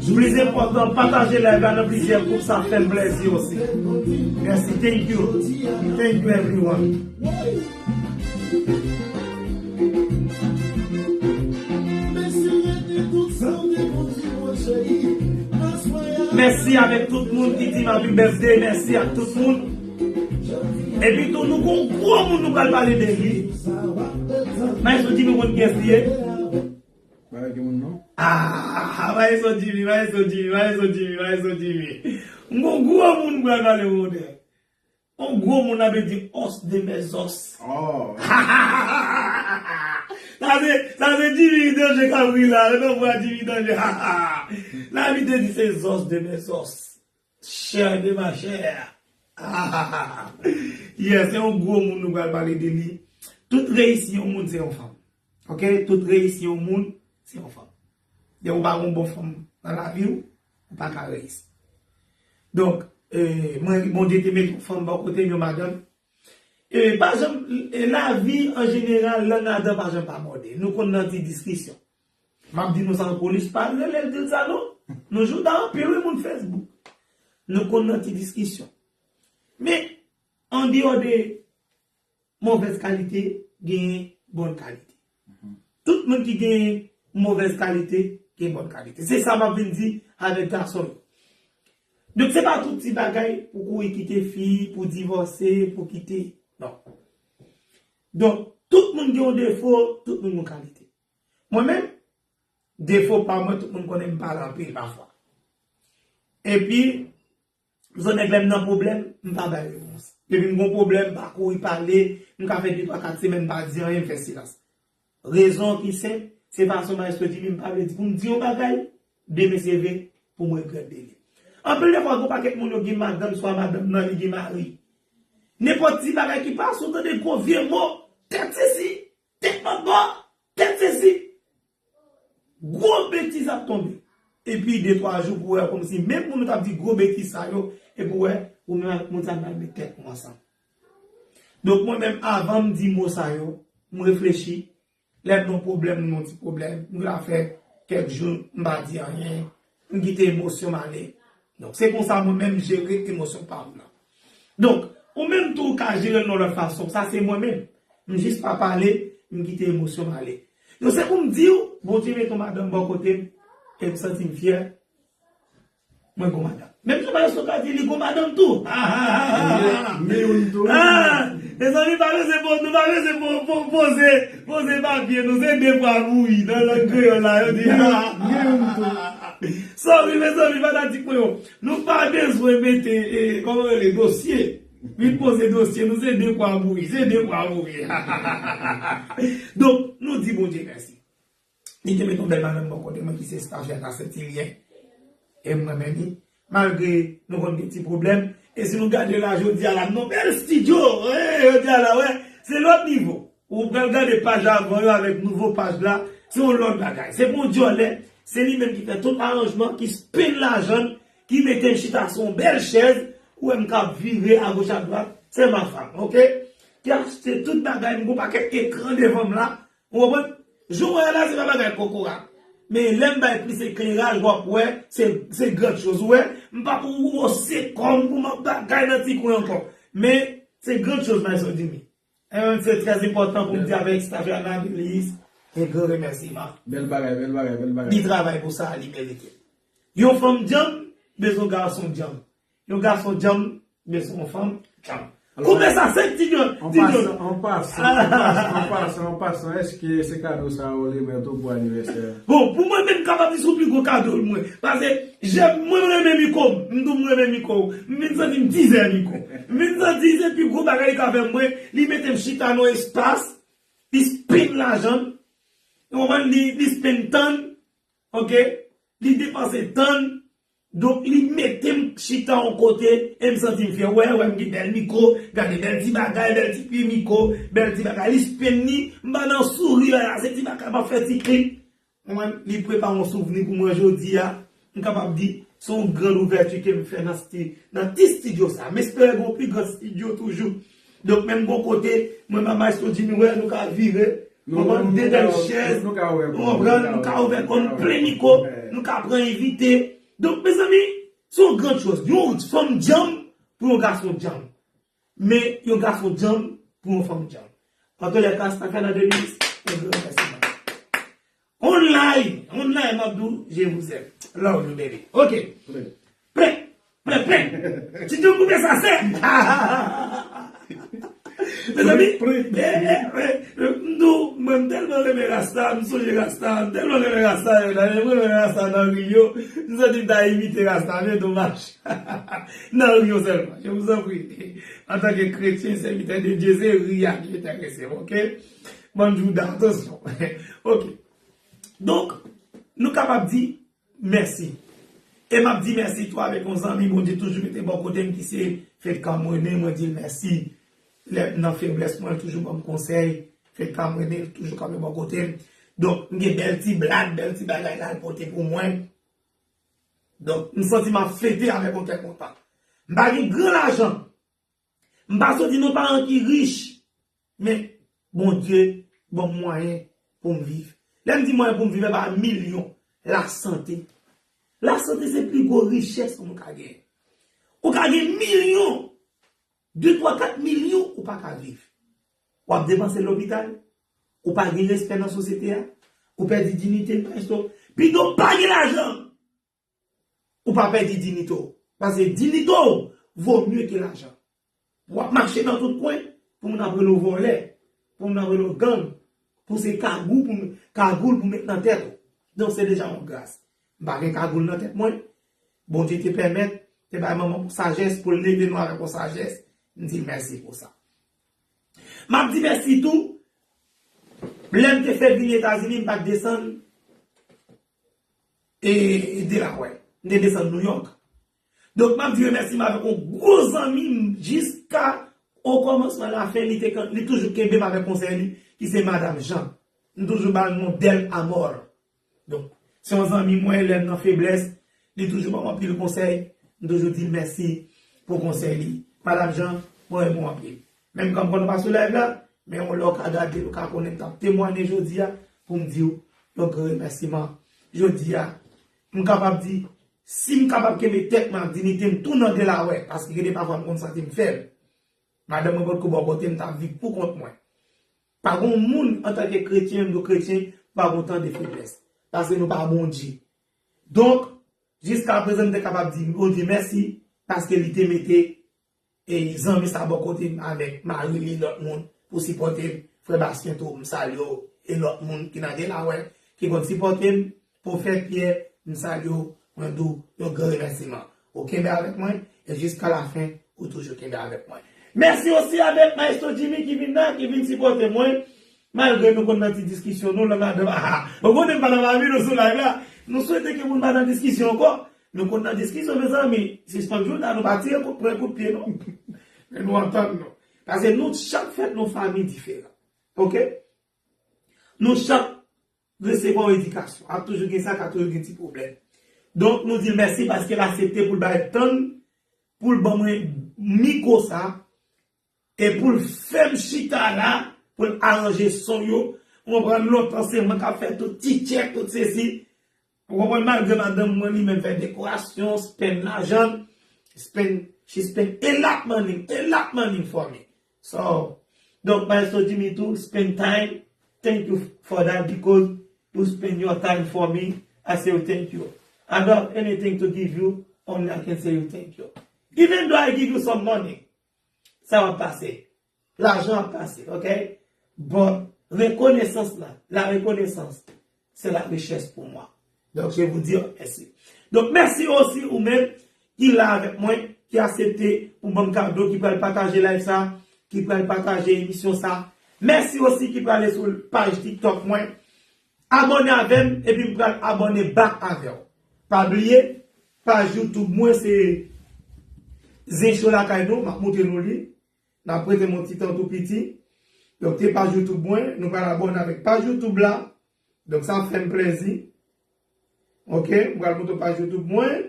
Plis enpòtan, pataje live la nan plizyè gwoup, sa fè m plèzi osi. Mèsi, thank you. Thank you everyone. Mèsi avèk tout moun ki di m happy birthday, mèsi ak tout moun. Epi tou nou gon gwo moun nou pral pale de li. Maestro Jimmy konn kiyès li ye? Pa gen moun non. Ah, Maestro Jimmy, Maestro Jimmy, Maestro Jimmy, Maestro Jimmy. M gon gwo moun m pral pale, monchè. On gwo moun ap di os de mes os. Oh. Sa se, sa se Jimmy Danje k ap ri la. Ou nan vwa Jimmy Danje. L ap di se zòs de mes os. Chè de ma chè. Yes, se yon gwo moun nou pral pale de li. Tout reyisi yon moun se yon fanm. Ok? Tout reyisi yon moun se yon fanm. Depi w pa gon bon fanm nan lavi w, ou pa ka reyisi. Donk, eh, mwen, Bondye te mete yon fanm bò kote m, yon madanm. Eh, pa janm, eh, lavi an jeneral, lang adan pa janm pa mòde. Nou konn nan ti diskisyon. M ap di nou sa an polis, pa rele l di l sa non. Nou jouda anpil wi moun Facebook. Nou konn nan ti diskisyon. Men, andeyò de movèz kalite, genyen bòn kalite. Tout moun ki genyen movèz kalite, gen bòn kalite. Se sa m ap vin di avèk gason yo. Donk, se pa tout ti bagay pou kouri kite fi, pou divòse, pou kite. Non. Donk, tout moun gen yon defo, tout moun gen yon kalite. Mwen menm, defo pa mwen, tout moun konnen m pale anpil pafwa. Epi, m se nèg lè m nan pwoblèm, m pa bay repons. Depi m gon pwoblèm, m pa kouri pale, m ka fè de twa kat semèn m pa di anyen, m fè silans. Rezon ki senp, se fason Maestro Jimmy, m pa vle di pou m di yon bagay, demen se vre, pou m regrèt de li. Anpil de fwa, gon pakèt moun yo gen madanm, swa madanm nan li gen mari. Nenpòt ti bagay ki pase, ou tande gwo vye mo, tèt sesi, tèt manbo, tèt sesi. Gwo betiz ap tonbe. Epi de twa jou pou wè kòmsi menm moun ou t ap di gwo betiz sa yo, epi w wè, ou menm ak moun sa n al met tèt nou ansanm. Donk mwen menm, avan m di mo sa yo, m reflechi. Lè m nan pwoblèm, m nan ti pwoblèm, m gentan fè kèk jou m pa di anyen, m kite emosyon m ale. Donk se konsa mwen menm m jere emosyon pa m nan. Donk, ou menm tou ou ka jere l nan lòt fason. Sa se mwen menm. M jis pa pale, m kite emosyon m ale. Donk se pou m di w, Bondye mete yon madanm bò kote m, e m santi m fyè. Mwen gon madanm. Menm jan Maestro ka di li gon madanm tou. Ah, ah, ah, ah, ah. Mezanmi, pa bezwen po-, nou pa bezwen po-, po-, poze, poze papye, nou se de pwa bouyi nan lang kreyòl la, yo di. Sorry, mezanmi, fanatik mwen yo. Nou pa bezwen mete, eh, kòman yo rele, dosye. Vin poze dosye, nou se de pwa bouyi, se de pwa bouyi. Donk, nou di Bondye mèsi. Li te met yon bèl madanm bò kote mwen ki se Stafia Sentilyen. E m renmen li. Malgre nou konn gen ti pwoblèm. E si nou gade la jodi a la, nou bèl estidyo. Wi, jodi a la, wè, se lòt nivo. Ou pral gade paj avan yo avèk nouvo paj la, se yon lòt bagay. Se pa yon djòlè, se li menm ki fè tout aranjman, ki spend lajan, ki mete m chita sou yon bèl chèz, ou wè m k ap vire agoch adwat, se ma femme, oke? Ki achte tout bagay, m gon pakèt ekran devan m la, ou konprann? Jan w wè la, se pa bagay kokorat. Men lè m bay plis ekleraj, w ap wè, se, se grand chose. Ou wè, m pa pou wose kò m pou m ap bagay nan ti kwen ankò. Men, se grand chose, Maestro Jimmy. E menm se trè enpòtan pou m di avèk staff Anabilis, yon gran remèsiman. Bèl bagay, bèl bagay, bèl bagay. Li travay pou sa, li merite. Yon fanm djanm, bezwen yon gason djanm. Yon gason djanm, bezwen yon fanm djanm. Koupe sa, senk ti dòl, an ti dòl. Pasan, an pasan, an pasan, an pasan, an pasan, èske se kado sa yo w remèt ou pou anivèsè a? Bon, pou mwen menm, m kapab di se pli gwo kado l mwen. Paske, jèm, mwen renmen mikwo m, m tou m renmen mikwo. M vin santi m dizè mikwo. M vin santi se pi gwo bagay li ka fè mwen, li mete m chita nan espas, li spend lajan, ou konprann, li, li spend tan, oke? Li depanse tan, donk li mete m chita yon kote, e m santi m fyè. Wè, wè, m gen bèl mikwo, gade bèl ti bagay, bèl ti pye mikwo, bèl ti bagay, li spend li, m pa nan souri la, se ti bagay m ap fè ti klik. Mwen, li prepare yon souvni pou mwen jodi a. M kapab di, se yon gran ouvèti ke m fè nan sti-, nan ti estidyo sa. M espere gen yon pi gran estidyo toujou. Donk, menm gon kote, mwen, Maestro Jimmy, wè, nou ka vire. Nou, nou, nou ka, nou ka wè, nou ka wè, nou ka wè, nou ka wè, nou ka ouvè kò n plen mikwo, nou ka pran envite. Donk, mezanmi, se yon gran choz. Yon fanm djanm pou yon gason djanm. Men yon gason djanm pou yon fanm djanm. Antoulèka, staff Anabilis, yon gran remèsiman. Online, online, m ap di w, je vous aime. Love you, baby. Ok. Plen, plen, plen. Ti tou koupe sa, sè. Mezanmi, eh, eh, eh, m di w, mwen, m tèlman renmen rasta, m sonje rasta, m tèlman renmen rasta, yo, dayè, mwen renmen rasta nan ri yo, m santi m ta imite rasta, men domaj. Nan ri yo sèlman, je vous en prie. Antanke kretyen, sèvitè de Dye, se ri a ki enterese m, oke? Bann jouda, atansyon. Oke. Donk, nou kapab di mèsi. E m ap di mèsi tou avèk yon zanmi Bondye toujou mete bò kote m ki se Fedka Mwene, mwen di l mèsi. Lè m nan feblès mwen, l toujou ban m konsèy. Fedka Mwene, l toujou kanpe bò kote m. Donk, m gen bèl ti blag, bèl ti bagay la l pote pou mwen. Donk, m santi m ap fete avèk yon kè kontan. M pa gen gran lajan. M pa soti nan paran ki rich. Men, Bondye ban m mwayen pou m viv. Lè m di mwayen pou m viv, e pa milyon. Lasante. Lasante se pi gwo richès yon moun ka genyen. Ou ka gen milyon, de, twa, kat milyon, ou pa ka viv. W ap depanse lopital, ou pa gen respè nan sosyete a, ou pèdi diyite, maestro. Pito w pa gen lajan, ou pa pèdi diyite w. Paske diyite w vo mye ke lajan. W ap mache nan tout kwen, pou moun ap rele w vòlè, pou moun ap rele w gang, pou se kagou, pou, kagoul pou met nan tèt ou. Donk se deja yon gras. M pa gen kagoul nan tèt mwen, Bondye te pèmèt, te bay manman m sajès pou l leve nou avèk yon sajès. M di l mèsi pou sa. M ap di mèsi tou, lè m te fèk vin Etazini, m pa t desann e, e Delaware. M te desann Nouyòk. Donk, m ap di remèsiman avèk yon gwo zanmi m jiska o kòmansman lafen, li te, li toujou kenbe m avèk konsèy li, ki se Madanm Jean. M toujou ba l non Del Amor. Donk, se yon zanmi mwen, lè m nan feblès, li toujou ban m anpil konsèy, m toujou di l mèsi pou konsèy li. Madanm Jean, mwen renmen w anpil. Menm kan m konnen w pa sou live la, men yon lè w ka gade, w ka konnen m t ap temwanye jodi a pou m di w yon gran remèsiman. Jodi a, m kapab di, si m kapab kenbe tèt mwen ak diyite m tou nan Delaware, paske gen de pafwa m konn santi m fèb. Madanm mwen potko bò kote m, m t ap viv pou kont mwen. Pa gen yon moun antanke kretyen, menm nou kretyen, pa gen tan de feblès. Paske nou pa Bondye. Donk, jiska prezan, m te kapab di Bondye mèsi, paske li te mete e zanmi sa bò kote m avèk mari li, lòt moun pou sipòte m. Frè Bastien tou, m salye w. E lòt moun ki nan Delaware, ki konn sipòte m, Pwofèt Pyè, m salye w, mwen di w yon gran remèsiman. Ou kenbe avèk mwen, e jiska lafen, ou toujou kenbe avèk mwen. Mèsi osi avèk Maestro Jimmy ki vin la, ki vin sipòte mwen. Malgre nou konn nan ti diskisyon nou, nan madanm, ah, ah. Ou konnen m pa nan lavi nou sou live la. Nou swete ke moun pa nan diskisyon ankò. Nou konn nan diskisyon, mezanmi. Sispann jodi a, nou pa tire kout pwen, kout pye, non. Men nou antann nou. Paske nou chak fèt nan fanmi diferan. Oke? Nou chak resevwa yon edikasyon. Ap toujou gen sa, ka toujou gen ti pwoblèm. Donk, nou di l mèsi paske l aksepte pou l bay tan l, pou l ban mwen mikwo sa, e pou l fè m chita la, pou l aranje son yo. Ou konprann, lontan se mwen k ap fè tout ti tchèk, tout sesi. Ou konprann, malgre madanm mwen li menm fè dekorasyon, spend lajan, spend, she spend a lot money, a lot money for me. So, donk, Maestro Jimmy tou, spend time, thank you for that because you spend your time for me, I say you thank you. I don't have anything to give you, only I can say you thank you. Even though I give you some money, sa va pase. Lajan ap pase, oke? But rekonesans la, la reconnaissance, c'est la richesse pour moi. Donc, je vous dis merci. Donk, mèsi osi ou menm ki la avèk mwen, ki aksepte pou ban m kado, ki pral pataje live sa, ki pral pataje emisyon sa. Mèsi osi ki prale sou paj TikTok mwen. Abòne avè m, epi m pral abòne back avè w. Pa bliye, paj YouTube mwen se Zen Show Lakay Nou, m ap montre nou li. N ap prete m yon ti tan tou piti. Donk, te paj YouTube mwen, nou pral abòne avèk paj YouTube la. Donk, sa ap fè m plèzi. Oke, m pral montre paj YouTube mwen.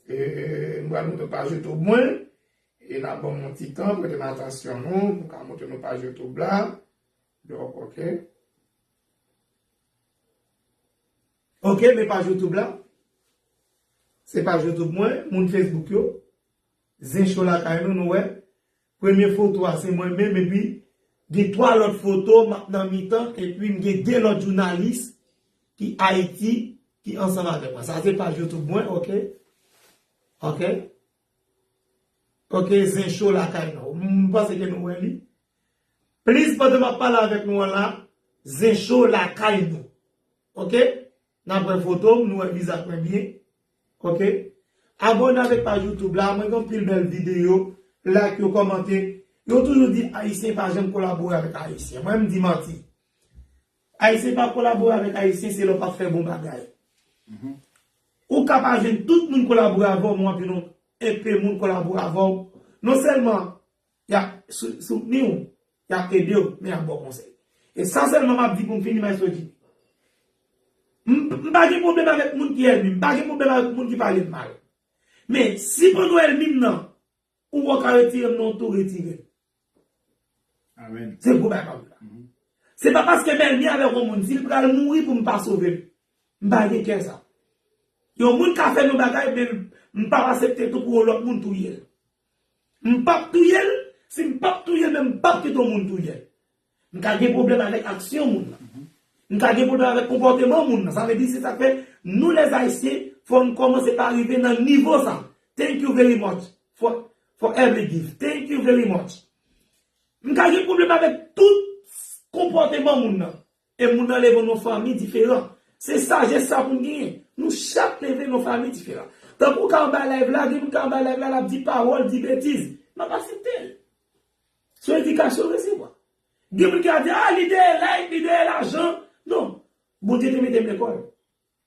E, m pral montre paj YouTube mwen. E n ap ban m yon ti tan, prete m atansyon nou, pou m ka montre nou paj YouTube la. Donk, oke. Oke, men paj YouTube la. Se paj YouTube mwen, moun Facebook yo. Zen Show Lakay Nou, nou wè. Premye foto a se mwen menm, epi gen twa lòt foto, m ap nan mitan, epi m gen de lòt jounalis ki Ayiti, ki ansanm avèk mwen. Sa se paj YouTube mwen, oke? Oke? Oke, Zen Show Lakay Nou. M panse ke nou wè li. Please, pandan m ap pale avèk nou an la, Zen Show Lakay Nou. Oke? N ap wè foto m, nou wè vizaj mwen byen. Oke? Abòne avèk paj YouTube la, mwen gen anpil bèl videyo, like yo, kòmante. Yo toujou di Ayisyen pa janm kolabore avèk Ayisyen. Mwen, m di manti. Ayisyen pa kolabore avèk Ayisyen, se lè w p ap fè bon bagay. Ou ka pa jwenn tout moun kolabore avè w, men w ap jwenn yon enpe moun kolabore avè w. Non sèlman y ap sou- soutni w, y ap ede w, men y ap ba w konsèy. E sa sèlman m ap di pou m fini, Maestro Jimmy. M, m pa gen pwoblèm avèk moun ki ènmi m, m pa gen pwoblèm avèk moun ki pale m mal. Men, si pandan w ènmi m nan, ou wè w ka retire m nan yon tou, retire m. Amèn. Se gwo bagay m ap di la. Se pa paske m ènmi avèk yon moun, si l pral mouri pou m pa sove l. M pa gen kè sa. Yon moun ka fè m yon bagay, men m p ap aksepte tou pou yon lòt moun touye l. M p ap touye l, si m p ap touye l, men m p ap kite yon moun touye l. M ka gen pwoblèm avèk aksyon moun nan. M ka gen pwoblèm avèk konpòteman moun nan. Sa vle di, se sa k fè nou, les Haïtiens, fò n kòmanse pa rive nan nivo sa. Thank you very much for, for every gift. Thank you very much. M ka gen pwoblèm avèk tout konpòteman moun nan. E moun nan leve nan fanmi diferan. Se sajès sa pou n genyen. Nou chak leve nan fanmi diferan. Tankou w ka anba live la, gen moun ka anba live la, l ap di pawòl, di betiz. M ap aksepte l. Se yon edikasyon l resevwa. Gen moun ki ap di, ah, li dèyè like, li dèyè lajan. Non. Bondye te mete m lekòl.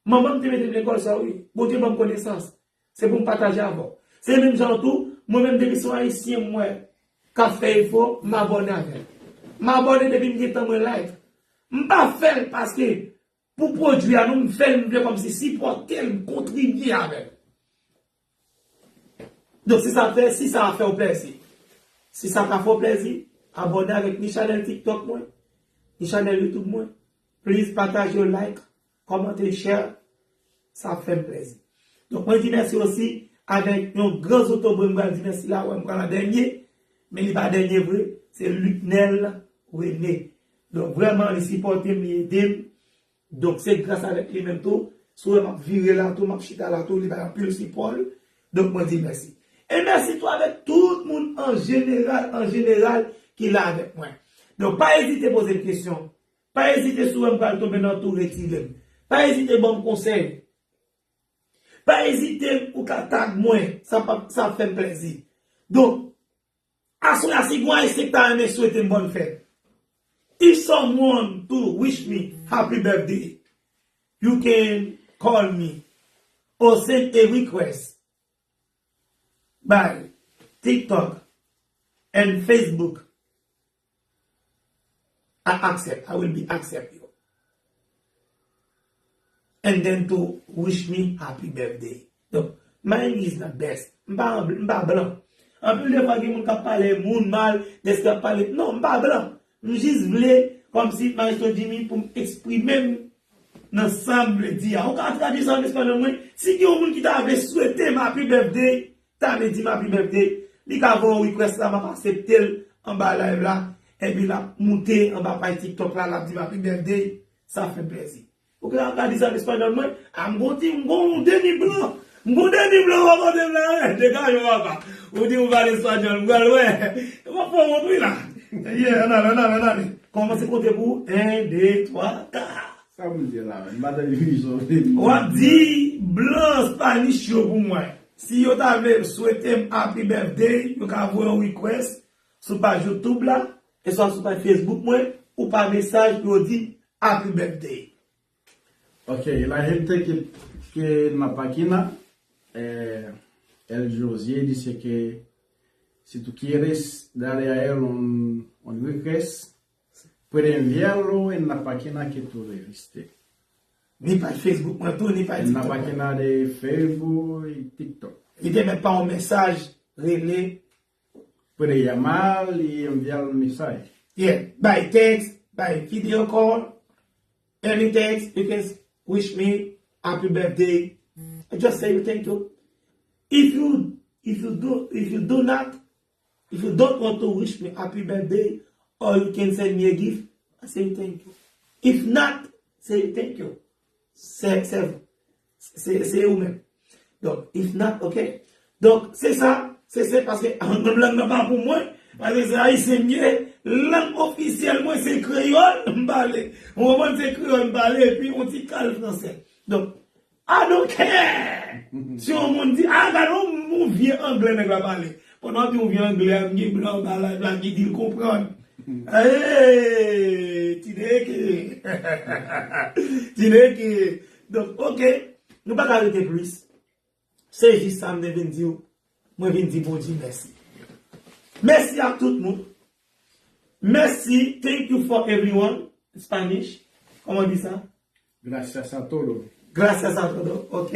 Manman m te mete m lekòl sa, wi. Bondye ban m konesans. Se pou m pataje avè w. Se menm jan tou, mwen menm depi se yon Ayisyen m wè k ap fè efò, m abòne avè l. M abòne depi m gen tan mwen like. M pa fè l paske pou pwodui a non, m fè l, m vle kòmsi sipòte l, m kontribye avè l. Donk, si sa fè, si sa fè w plèzi, si sa ka fè w plèzi, abòne avèk ni chanèl TikTok mwen, ni chanèl YouTube mwen. Please pataje, like, kòmante, share. Sa ap fè m plèzi. Donk, mwen di mèsi osi avèk yon gran zotobre, m pral di mèsi la, wè, m pral an dènye, men li pa dènye vre, se Lucnel René. Donk, vrèman, li sipòte m, li ede m. Donk, se gras avèk li menm tou. Si w wè m ap vire la tou, m ap chita la tou, li bay anpil sipò l. Donk, mwen di l mèsi. E mèsi tou avèk tout moun an jeneral, an jeneral, ki la avèk mwen. Donk, pa ezite poze m kesyon. Pa ezite si w wè m pral tonbe nan tou, retire m. Pa ezite ban m konsèy. Pa ezite, ou ka tag mwen. Sa p ap, sa ap fè m plèzi. Donk, aswè a, si gon Ayisyen ki ta renmen swete m bòn fèt, if someone to wish me happy birthday, you can call me or send a request by TikTok and Facebook. I accept. I will be accept you. And then to wish me happy birthday. Donk, my English is not best. M pa, m pa blan. Anpil de fwa gen moun k ap pale moun mal, dèske ap pale. Non, m pa blan. M jis vle, kòmsi Maestro Jimmy, pou m eksprime m nan sa m vle di a. Ou ka tradui sa an espanyòl mwen. Si gen yon moun ki ta vle swete m happy birthday, ta vle di m happy birthday, li ka voye yon request la, m ap aksepte l anba live la, epi l ap moute anba paj TikTok la, l ap di m happy birthday, sa fè m plèzi. Ou ka gade sa an espanyòl mwen, a m gon ti, m gon demi blan, m gon demi blan, w ap gade m la, wè, dega yo papa. Ou di ou pale espanyòl, m pral wè. M ap fè w wont wi la. Yeah, ann ale, ann ale, ann ale. Kòmanse konte pou en, de, twa, ka. Sa pou m di la menm? M pa tande vizyon. W ap di blan Spanish yo pou mwen. Si yo ta vle swete m happy birthday, yo ka voye yon request sou paj YouTube la, e swa sou paj Facebook mwen, ou pa mesaj pou yo di happy birthday. Ok, la gente que, que en la página, eh, el José dice que si tú quieres darle a él un, un request, puede enviarlo en la página que tú le diste. Ni paj Facebook mwen tou, ni paj TikTok mwen. En la página de Facebook y TikTok. Li te mèt pa yon mesaj, rele. Puede llamar y enviar un mensaje. Yeah, by text, by video call, any text, you can s- wish me happy birthday. I just say you thank you. If you if you do if you do not If you don't want to wish me happy birthday, or you can send me a gift, I say thank you. If not, say thank you. Se, se, se, se ou menm. Donk, if not, ok? Donk, se sa, se, se paske menm lang nan pa pou mwen, paske se ayisyen m ye, lang ofisyèl mwen se kreyòl, m pale. Ou konprann, se kreyòl m pale, epi yon ti kal fransè. Donk, I don't care. Si yon moun di, ah, gade yon, yon vye anglè nèg la pale. Pandan w ap di yon vye anglè a, m gen blan anba live la ki di l konprann. Hey, ti neke. Ti neke. Donk, ok. Nou pa ka rete plis. Se jis sa m te vin di w. Mwen vin di Bondye mèsi. Mèsi a tout moun. Mèsi, thank you for everyone. Spanish. Kòman di sa? Gracias a todo. Gracias a todo, ok.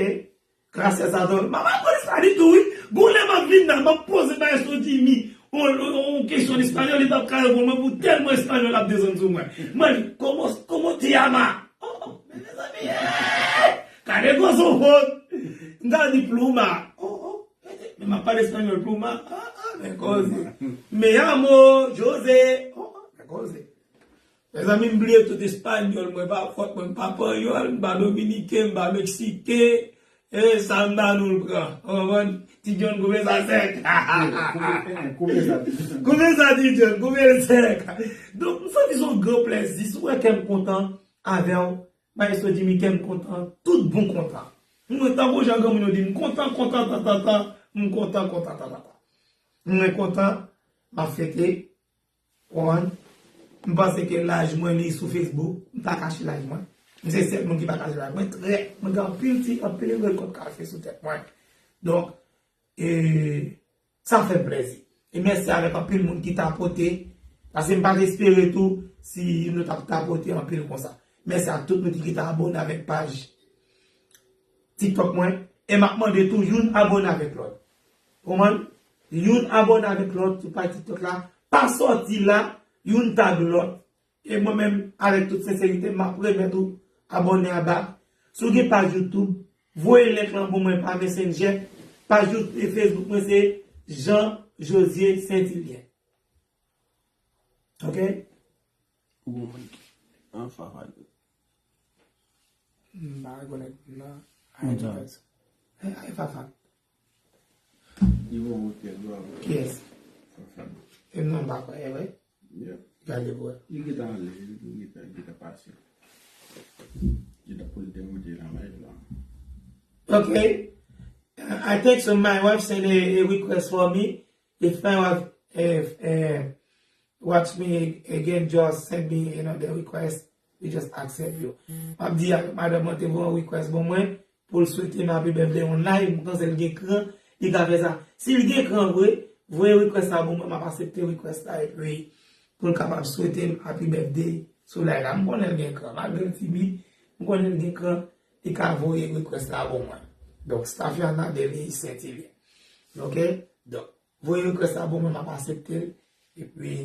Gracias a todo. M ap aprann Espanyòl tou, wi. Gon lè m ap vin la, m ap poze Maestro Jimmy yon, yon, yon kesyon an espanyòl, li p ap ka reponn mwen pou tèlman espanyòl ap desann sou mwen. Mwen di, como, como te llama? Oh, oh, men mezanmi, eh! Gade gwo sou fot. M ta di pluma. Oh, oh, men m ap pale espanyòl, pluma. Ah, ah, men koze. Me llamo José. Oh, oh, men koze. Mezanmi, m bliye tout espanyòl mwen, pa fòt mwen, m pa panyòl, m pa dominiken, m pa meksiken, e sa m ba nou l pran. Ou konprann? Ti John, koupe sa sèk. Koupe, koupe sa, Ti John. Koupe sa, Ti John, koupe l sèk. Donk, m santi se yon gran plèzi, si w wè kè m kontan avè w, Maestro Jimmy, kè m kontan, tout bon kontan. Mwen, tankou jan granmoun yo di, m kontan, kontan, tan, tan, tan. M kontan, kontan, tan, tan, tan. Mwen kontan, m ap fete. Konprann? M panse ke laj mwen li sou Facebook. M pa kache laj mwen. M se sèl moun ki pa kache laj mwen. Trè, mwen gen anpil ti, anpil rekòt kafe sou tèt mwen. Donk, e, sa fè m plezi. E mèsi avèk anpil moun ki tapote. Paske m pa t espere tou si nou t ap tapote anpil konsa. Mèsi a tout moun ki, ki ta abòne avèk paj TikTok mwen. E m ap mande tou youn abòne avèk lòt. Konprann? Youn abòne avèk lòt sou paj TikTok la. Pa sòti la, youn tag lòt. E mwen menm, avèk tout senserite, m ap remèt ou abòne a bak. Si w gen paj YouTube, voye link lan pou mwen pa Messenger. Paj You- e Facebook mwen se Jean Josier Saint-Hilien. Ok? Ou bon moun ki an favè. M pa rekonèt moun nan. Ay, Fafa. Ay, Fafa. Li bon moun ki an favè. Kiyès? Fafa. E non, m pa kwè, e vre? Yeah. Gade pou wè. Li gentan ale, li gentan, gentan pase. Gentan pou l te monte nan live la. Ok. I think so. My wife send a, a request for me. If my wife, if, eh, watch me again, just send me another request. We just accept you. M ap di ak madanm mwen te voye yon request ban mwen pou l swete m happy birthday on live. M panse l gen kran, li ka fè sa. Si l gen kran vre, voye request la ban mwen, m ap aksepte request la epi pou l kapab swete m happy birthday sou live la. M konnen l gen kran, malgre l timid, m konnen l gen kran, li ka voye request la ban mwen. Donk, Stafiana Denis Saint-Hilien. Ok? Donk, voye request la ban mwen, m ap aksepte l. Epi,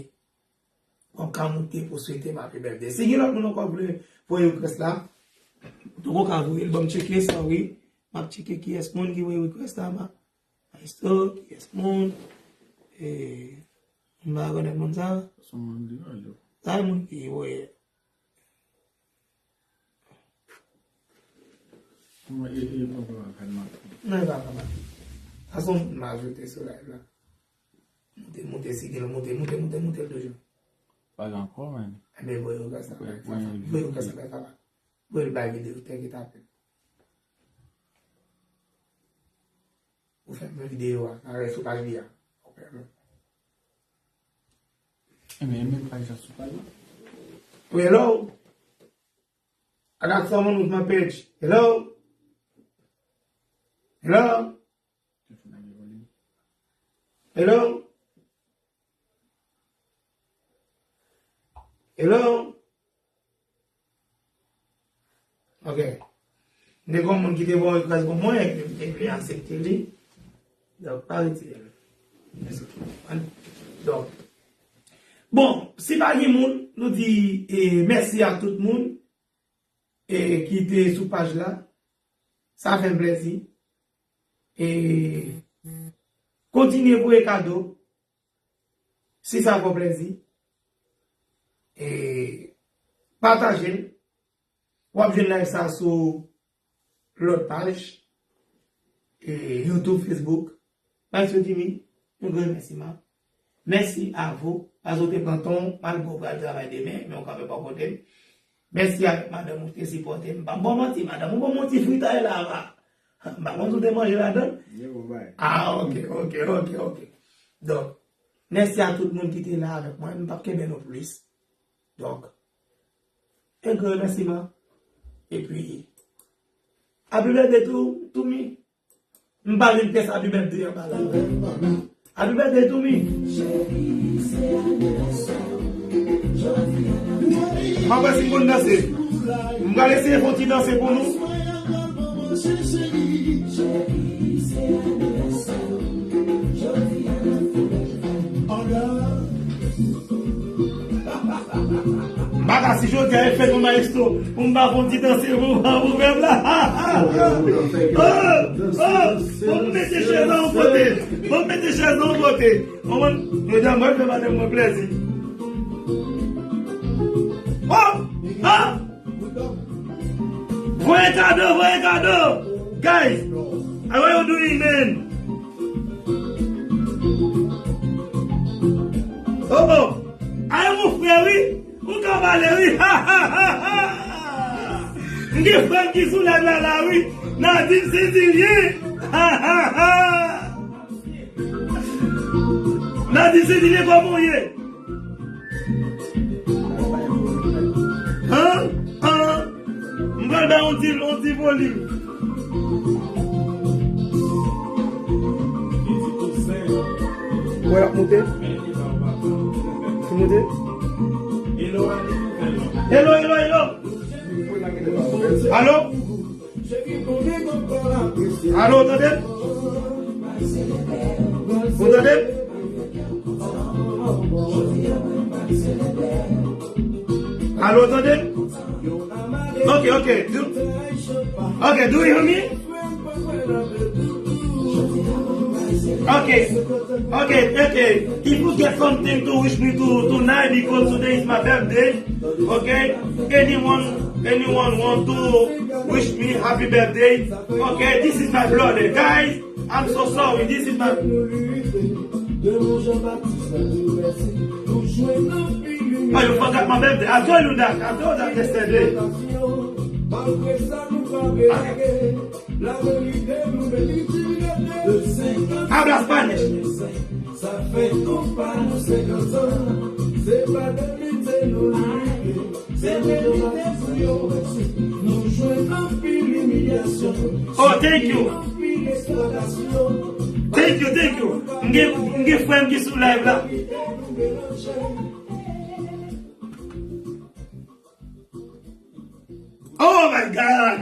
w ap ka moute pou swete m happy birthday. Si gen lòt moun ankò vle voye request la, ou tou ka voye l, ban m tcheke sa, wi. M ap tcheke kiyès moun ki voye request la, ma-, maestro, kiyès moun. E, m pa rekonèt moun sa. Sa se moun ki voye. Sa se moun ki voye. Mwen, e, e, mwen pa ka mache. Non, e pa ka mache. Sa se yon moun m ajoute sou live la. Moute, moute, si gen, moute, moute, moute, moute l toujou. Pa gen ankò, men. Enben, voye request la bay Fafa. Voye request la bay Fafa. Voye l bay videyo, tèk e tape. Ou fè m videyo a, a sou paj li a. Ou fè m. Enben, enben paj la sou paj la. Wi, hello? I got someone with my page. Hello? Hello? Hello? Hello? Ok. M te gen yon moun ki te voye request ban mwen, e m te vle aksepte li. Donk, pa retire l. It's ok. An-, donk, bon, si pa gen moun, nou di, e, mèsi a tout moun, e, ki te sou paj la. Sa fè m plezi. E, kontinye voye kado. Si sa fè w plezi, e, pataje l. W ap jwenn live sa sou lòt paj, e, YouTube, Facebook. Maestro Jimmy, yon gran remèsiman. Merci à vous. Paske w te pran tan w, malgre w pral travay demen, men w kanmenm pa kote m. Mèsi avèk madanm ou ki te sipòte m. M p ap ba w manti, madanm ou ban m yon ti fritay la, va. M pa konn si w te manje ladan l. Ye, bon, bay. Ah, ok, ok, ok, ok. Donk, mèsi a tout moun ki te la avèk mwen. M p ap kenbe nou plis. Donk, yon gran remèsiman. Epi, happy birthday to, to me. M pa vin fè sa, happy birthday anba la. Happy birthday to me. M ap wè si m konn danse. M pral eseye fè yon ti danse pou nou. Bagay si jodi a e fè nou maestro, pou m pa fè yon ti danse pou, pou pèp la. Oh, oh, bon, mete chèz la yon kote. Bon, mete chèz la yon kote. Konprann? Jodi a mwen fè madanm mwen plezi. Oh, ah. Voye kado, voye kado. Guys, how are you doing, man? Oh, oh. Ay, mon frè, wi. Ou ka pale, wi. Ha, ha, ha, ha. M gen frè m ki sou live la, la, wi. Nadine Saint-Didier! Ha, ha, ha! Nadine Saint-Didier, kòman w ye? An? An? M pral bay yon ti, yon ti volim. Wè, l ap moute. Ki moute? Hello, hello, hello. Alo? Alo, w tande m? Ou tande m? Alo, w tande m? Ok, ok. Do, ok, do you hear me? Okay, okay, okay. If you get something to wish me to tonight because today is my birthday, okay? Anyone, anyone want to wish me happy birthday? Okay, this is my brother, guys. I'm so sorry. This is my. Oh, you forgot my birthday. I told you that. I told that yesterday. Habla Spanish. Sa fè konpa nou senkant an, se pa de lite nou lite, se verite pou yo. Nou jwenn anpil imilyasyon. Oh, thank you. Anpil eksplwatasyon. Thank you, thank you. M gen, m gen frè m ki sou live la. Oh my God!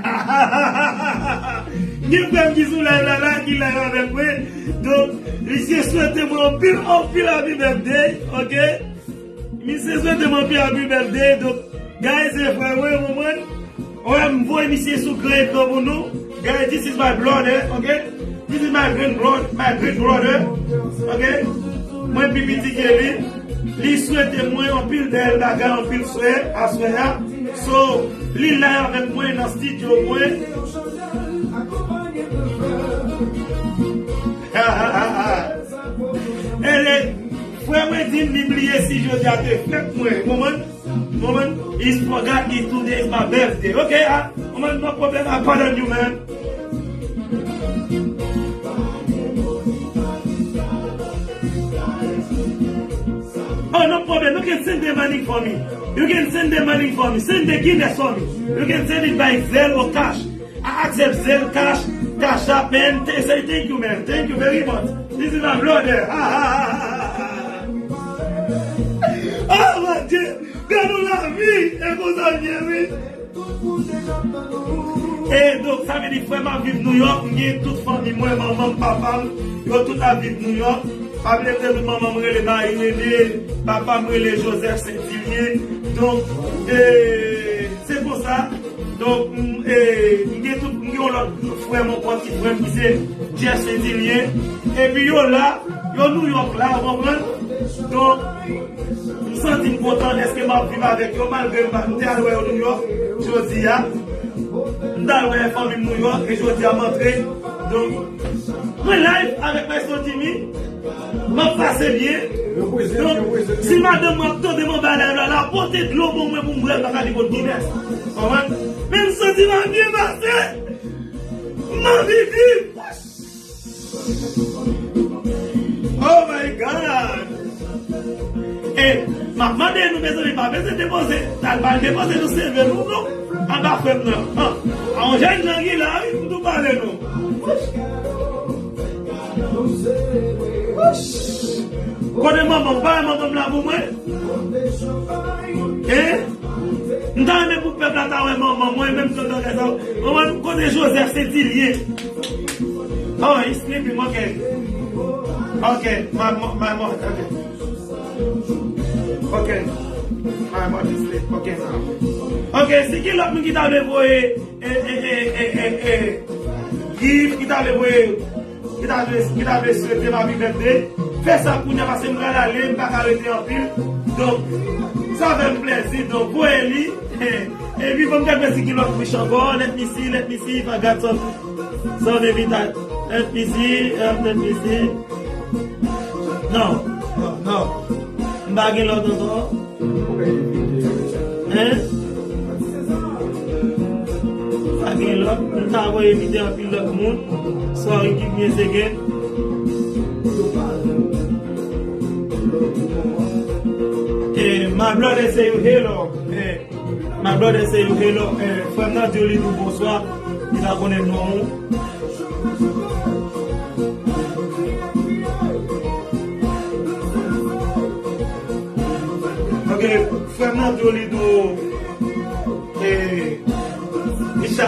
Gen frè m ki sou live la, la, ki live avèk mwen. Donk, misye swete mwen anpil, anpil happy birthday, ok? Misye swete mwen anpil happy birthday. Donk, guys, se frè mwen, w konprann? Wè, m voye misye sou gran ekran pou nou. Guys, this is my brother, ok? This is my grand brother, my great brother. Ok? Mwen pi piti ke li. Li swete mwen anpil bèl bagay, anpil swè, aswè a. So, li la avèk mwen nan studio mwen. Ele, frè mwen di m li bliye si jodi a te fèt mwen. Konprann? Woman, is forgot is today is my birthday. Ok, ah, woman, no problem, I pardon you, man. Oh, no problem. You can send the money for me. You can send the money for me. Send the Guinness for me. You can send it by Zelle or cash. I accept Zelle, cash, cash app, man. Th- say thank you, man. Thank you very much. This is my brother. Ah, ah, ah, ah, ah. Oh, mon Dieu. Gade yon lavi, e konsa l ye, wi. E donk, sa vle di, frè m ap viv Nouyòk, m gen tout fanmi mwen, manman m, papa m, yo tout ap viv Nouyòk. Pa bliye m te di w, manman m rele Marie Rene, papa m rele Joseph Saint-Didier. Donk, e, se konsa. Donk, m, e, m gen tout, m gen yon lòt frè m ankò, ti frè m ki se Jeff Saint-Didier. Epi yo la, yo Nouyòk la, ou konprann? Donk, m santi m kontan dèske m ap viv avèk yo, malgre m pa, m te al wè yo Nouyòk jodi a. M t al wè fanmi m Nouyòk, e jodi a m antre. Donk, mwen live avèk Maestro Jimmy. M ap pase byen. Donk, si madanm mwen ap tande m anba live la, la pote dlo ban mwen pou m bwè, m pa ka di kot Guinness. Konprann? Men m santi m ap byen pase. M anvi viv. Oh my God! E, m ap mande nou, mezanmi, pa bezwen depoze. Al pa depoze nou seve nou, non. Anba frè m nan. An, an yon jèn jan ki la, wi, m tou pale nou. Kote manman m? Pa manman m la pou mwen? Hein? M ta renmen pou pèp la ta wè manman mwen, menm jan nan kay sa. Manman, kote Joseph Saint-Didier? Oh, he's sleeping, ok. Ok, my mo- my mother, ok. Ok. My mother is sleep, ok, sa. Ok, se ki lòt moun ki ta vle voye, e, e, e, e, e, e, gift, ki ta vle voye ki ta vle, ki ta vle swete m happy birthday, fè sa kounye a, paske m pral ale, m pa ka rete anpil. Donk, sa fè m plezi. Donk, voye li. Epi, fò m gade si gen lòt wish ankò. Let me see, let me see if I got some, some invita-, let me see, um, let me see. Non, non, non. M pa gen lòt ankò. Hein? Pa gen lòt. M ta Avoye mete anpil lòt moun. Sorry, give me a second. Eh, my brother say you hello. Eh, my brother say you hello. Eh, frè m nan di w li di w bonswa. Li pa konnen non ou. Ok, frè m nan di w li di w, eh, Micha.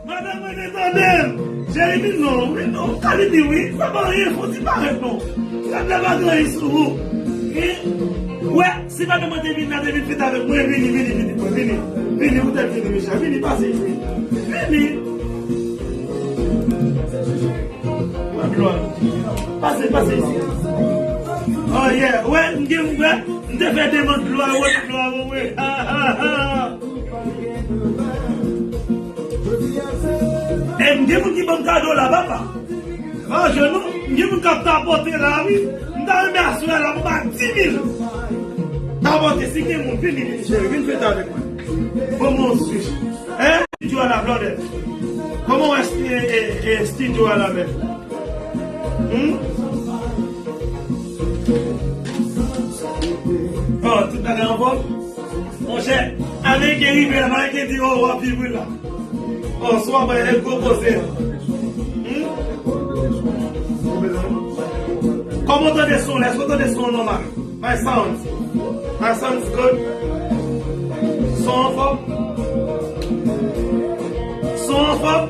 Madan mwen te tande m. Jeremy, non, wi, non, ou ka vini, wi. Sa pa anyen, fò ti parèt, non. Gad la pa gen anyen sou ou. Hein? Wè, si madan mwen te vin la, te vin fèt avèk mwen, vini, vini, vini, mwen, vini. Vini, ou te vini, Micha. Vini, pase isi. Vini. Wè, glwa. Pase, pase isi. Oh, yeah. Wè, m gen, wè, m te fè demann glwa, wè, glwa, wè, wè. Ha, ha, ha. E m gen moun ki ban m kado la, papa. An jenou, m gen moun k ap tapote la, wi. M ta renmen aswè la pou ba di mil. Tapote, si gen moun, vini, vini, cheri, vin fete avèk mwen. Ban mwen yon switch. Hein? Studio a la, blòdè. Kòman w wè sti-, e, e, e, studio a la menm? Hmm? Oh, tout bagay anfòm? Monchè, Ameriken rive la, Ameriken di, oh, w ap viv wi la. Oh, sou ap bay gwo koze. Hmm? Kòman w tande son la? Èske w tande son nòmal? My sound. My sound is good. Son an fòm. Son an fòm.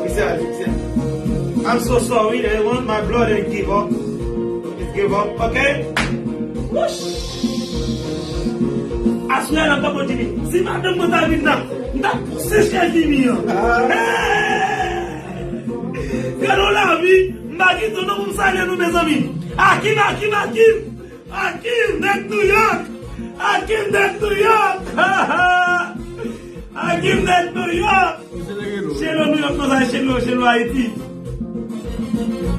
Misye ale, misye ale. I'm so sorry, everyone. My brother give up. He give up, ok? Wouch! Aswè a, m ap di, si madanm mwen ta vin la, m ta pouse chèz Mimi an. Hey! Gade yon lavi, m pa gen tan non pou m salye nou, mezanmi. Akim, Akim, Akim! Akim, nèg New York! Akim, nèg New York! Akim, nèg New York! Chelo New York, non, sa Chelo, Chelo Ayiti.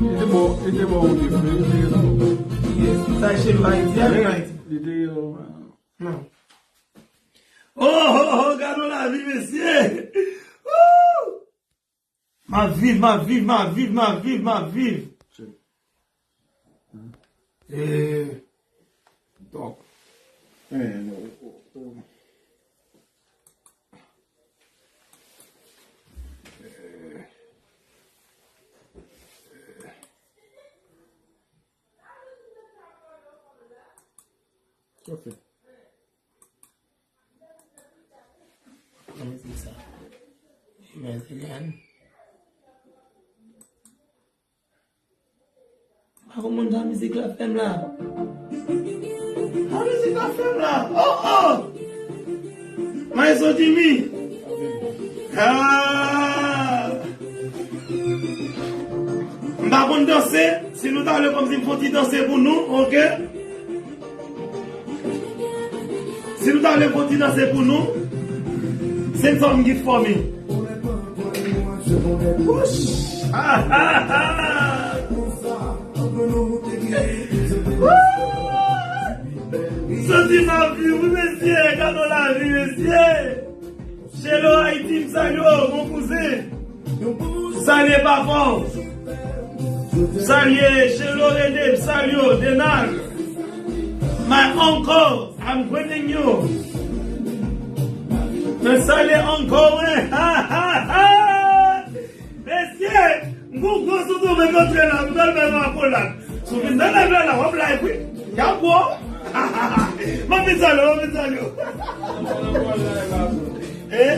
Li te bon, li te bon, ou te fè, li te rezon. Sa Chelo Ayiti, Akim Ayiti. Li te rezon. Non. Oh, oh, oh, gade yon lavi, mesye! Woo! M ap viv, m ap viv, m ap viv, m ap viv, m ap viv. E, donk, ok. Let me see sa. Amen again. Pa konn moun jan mizik la fè m la. Jan mizik la fè m la. Oh, oh! Maestro Jimmy. Ah! M pa konn danse. Si nou ta vle kòmsi m fè yon ti danse pou nou, ok? Si nou ta vle fè yon ti danse pou nou, send some gift for me. Wouch! Ah, ah, ah! Wouch! Santi lavi, wi, mesye, gade lavi, mesye. Chelo Ayiti, m salye w, mon kouzen. M salye papa w. M salye Chelo Rene, m salye w, Denal. My uncle, I'm greeting you. M salye uncle, wi. Ha, ha, ha. Mesye, m gon gwo sou tou, men kontre la, m pral bay yon akolad. Si w vin nan live la, la, w ap live, wi. Y ap bo. M ap vin salye w, m ap vin salye w. Eh?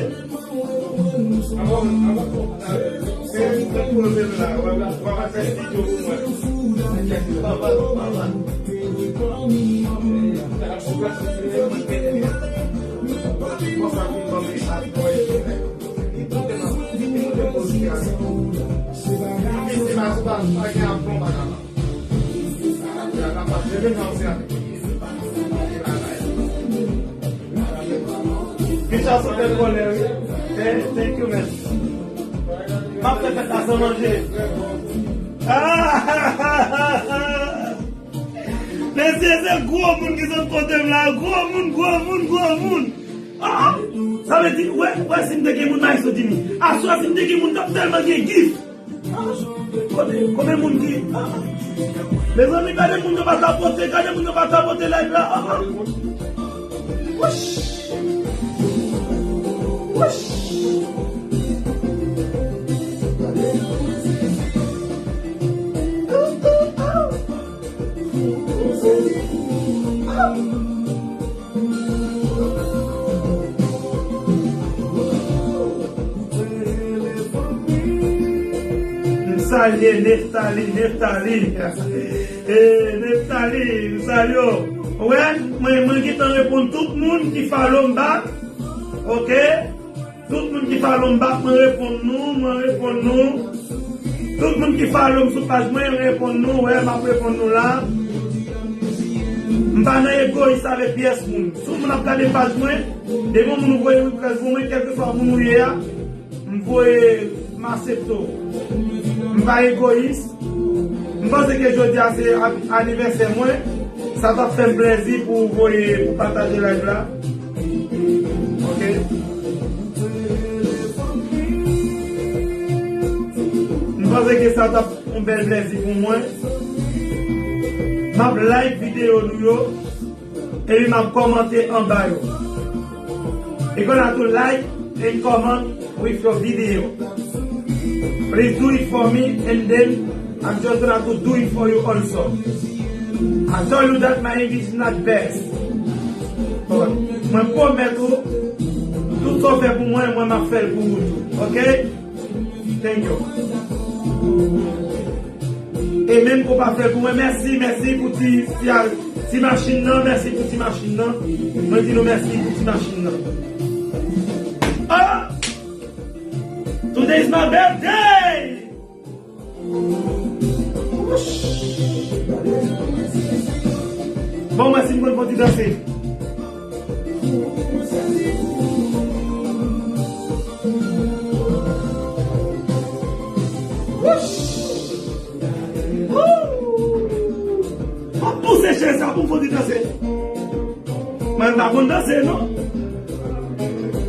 Michel sot lè vòlè, wi. Thank, thank you, man. M ap fè fèt la san manje. Mesye, se gwo moun ki sot kote m la. Gwo moun, gwo moun, gwo moun. Ah, ah. Sa vle di, wè, wè, si m te gen moun, Maestro Jimmy. Aswè, si m te gen moun, t ap tèlman gen gif. Ah, kote, konbyen moun ki, ah. Mezanmi, gade moun yo pa tapote, gade moun yo pa tapote live la. Ah, ah. Wouch. Wouch. M salye Neftali, Neftali. Eh, Neftali, m salye w. Wè, mwen, mwen gentan reponn tout moun ki follow m back. Oke? Tout moun ki follow m back, mwen reponn nou, mwen reponn nou. Tout moun ki follow m sou paj mwen, mwen reponn nou, wè, m ap reponn nou la. M pa nan egoyis avèk pyès moun. Si yon moun ap gade paj mwen, depi yon moun voye request pou mwen, kèlkeswa moun ou ye a, m voye, m aksepte w. M pa egoyis. M panse ke jodi a se ap-, anivèsè mwen. Sa t ap fè m plèzi pou w voye, pou w pataje live la. Oke. M panse ke sa t ap yon bèl plèzi pou mwen. M ap like videyo nou yo. Epi m ap kòmante anba yo. You're gonna to like and comment with your video. Please do it for me and then I'm just gonna to do it for you also. I tell you that my English is not best. But mwen pwomèt ou, tout sa w fè pou mwen, mwen m ap fè l pou ou tou. Oke? Thank you. E menm ke w pa fè pou mwen, mèsi, mèsi pou ti, ti, ti machin nan, mèsi pou ti machin nan. Mwen di nou mèsi pou ti machin nan. Ah! Today is my birthday! Bon, mwen si m konn fè ti danse. Wouch! Wou! M ap pouse chèz sa pou m fè ti danse. Mwen pa konn danse, non.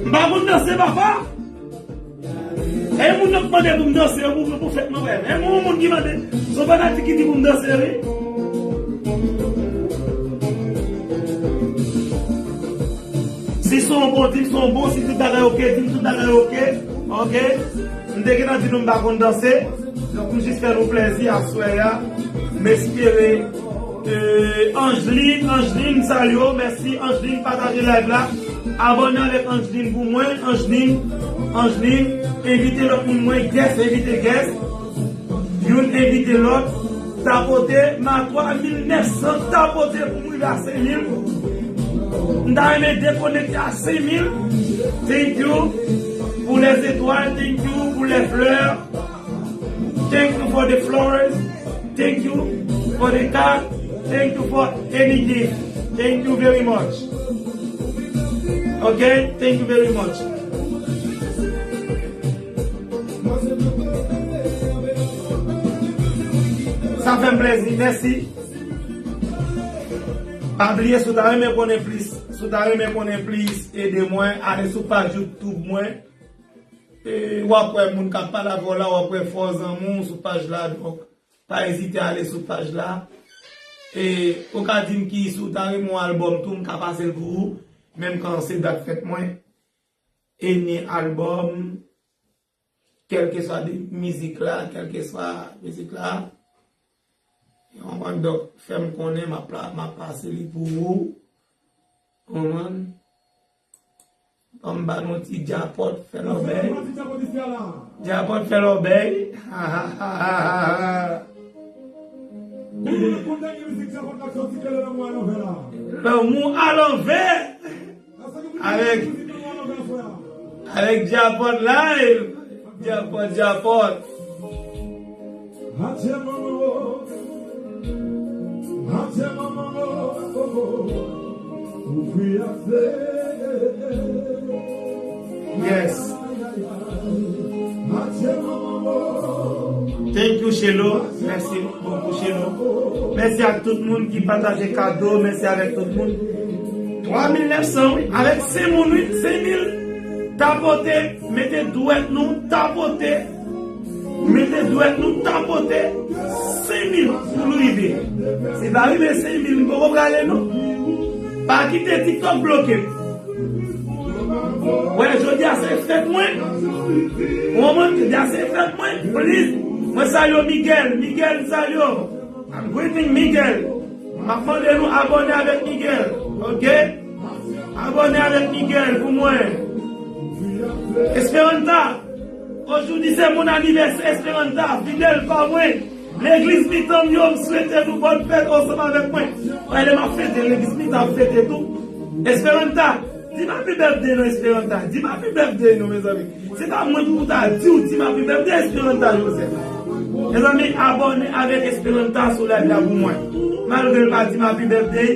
M pa konn danse, papa. E moun nan k mande pou m danse, pou, pou fèt mwen, wè. E moun, moun ki mande, se yon fanatik ki di pou m danse, wi. Si se yon bon, di m se yon bon, si tout bagay oke, di m tout bagay oke. Oke? M te gentan di nou m pa konn danse. Donk, m jis fè nou plèzi aswè a. M espere, euh, Angeline, Angeline, m salye w. Mèsi, Angeline, pataje live la. Abòne avèk Angeline pou mwen. Angeline, Angeline, envite lòt moun mwen. Guest, envite guest. Youn envite lòt. Tapote, m a twa mil nèf san tapote pou m rive a senk mil. M ta renmen dekonekte a senk mil. Thank you pou lè zetwal, thank you pou lè flè. Thank you for the flowers. Thank you for the card. Thank you for any gift. Thank you very much. Ok? Thank you very much. Sa fè m plèzi, mèsi. Pa bliye, si w ta renmen konnen plis, si w ta renmen konnen plis, ede mwen, ale sou paj YouTube mwen. E, w ap wè moun k ap pale avè w la, w ap wè fò zanmi w sou paj la, donk, pa ezite ale sou paj la. E, ou ka di m ki si w ta renmen yon albòm tou, m ka pase l pou ou, menm kan se dat fèt mwen. Any album, kèlkeswa de mizik la, kèlkeswa mizik la. Ou konprann? Donk, fè m konnen, m ap la, m ap pase li pou ou. Ou konprann? Ban m ba nou ti djapòt fè lòbèy. Djapòt fè lòbèy. Lanmou alanvè. Avèk, avèk Djapòt Live. Djapòt, Djapòt. Yes. Thank you, Chelo. Mèsi bokou, Chelo. Mèsi ak tout moun ki pataje kado. Mèsi avèk tout moun. Twa mil nèf san, wi, avèk senk moun, wi, senk mil. Tapote, mete dwèt nou, tapote. Mete dwèt nou, tapote. Senk mil pou nou rive. Si pa rive senk mil, m poko prale, non. Pa kite TikTok bloke m. Wè, jodi a se fèt mwen. Ou konprann? Jodi a se fèt mwen. Please. Mwen salye w, Miguel. Miguel, m salye w. I'm greeting Miguel. M ap mande nou abòne avèk Miguel. Ok? Abòne avèk Miguel pou mwen. Esperanta. Aujourd'hui c'est mon anniversaire, Esperanta. Fidèl pa mwen. Legliz mitan m yo, m swete nou bòn fèt ansanm avèk mwen. Wè, lè m ap fete, legliz mitan ap fete tou. Esperanta, di m happy birthday non, Esperanta. Di m happy birthday non, mezanmi. Se pa mwen pou ta di w di m happy birthday, Esperanta Joseph. Mezanmi, abòne avèk Esperanta sou live la pou mwen. Malgre l pa di m happy birthday,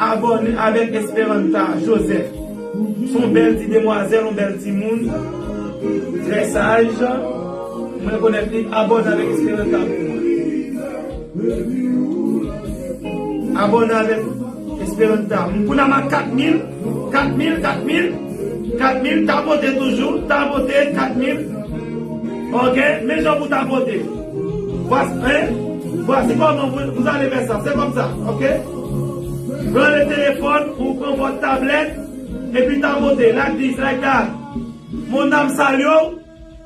abòne avèk Esperanta Joseph. Se yon bèl ti demwazèl, yon bèl timoun. Trè saj. Mwen rekonèt li, abòne avèk Esperanta pou mwen. Abòne avèk Esperanta. Moun kounye a m a kat mil, kat mil, kat mil, kat mil, tapote toujou, tapote, kat mil. Ok, men jan pou tapote. Voici, hein? Voici comment vous, vous allez faire ça. C'est comme ça, ok? Pran le téléphone ou pran votre tablette, epi tapote. Like this, like that. Mona, m salye w.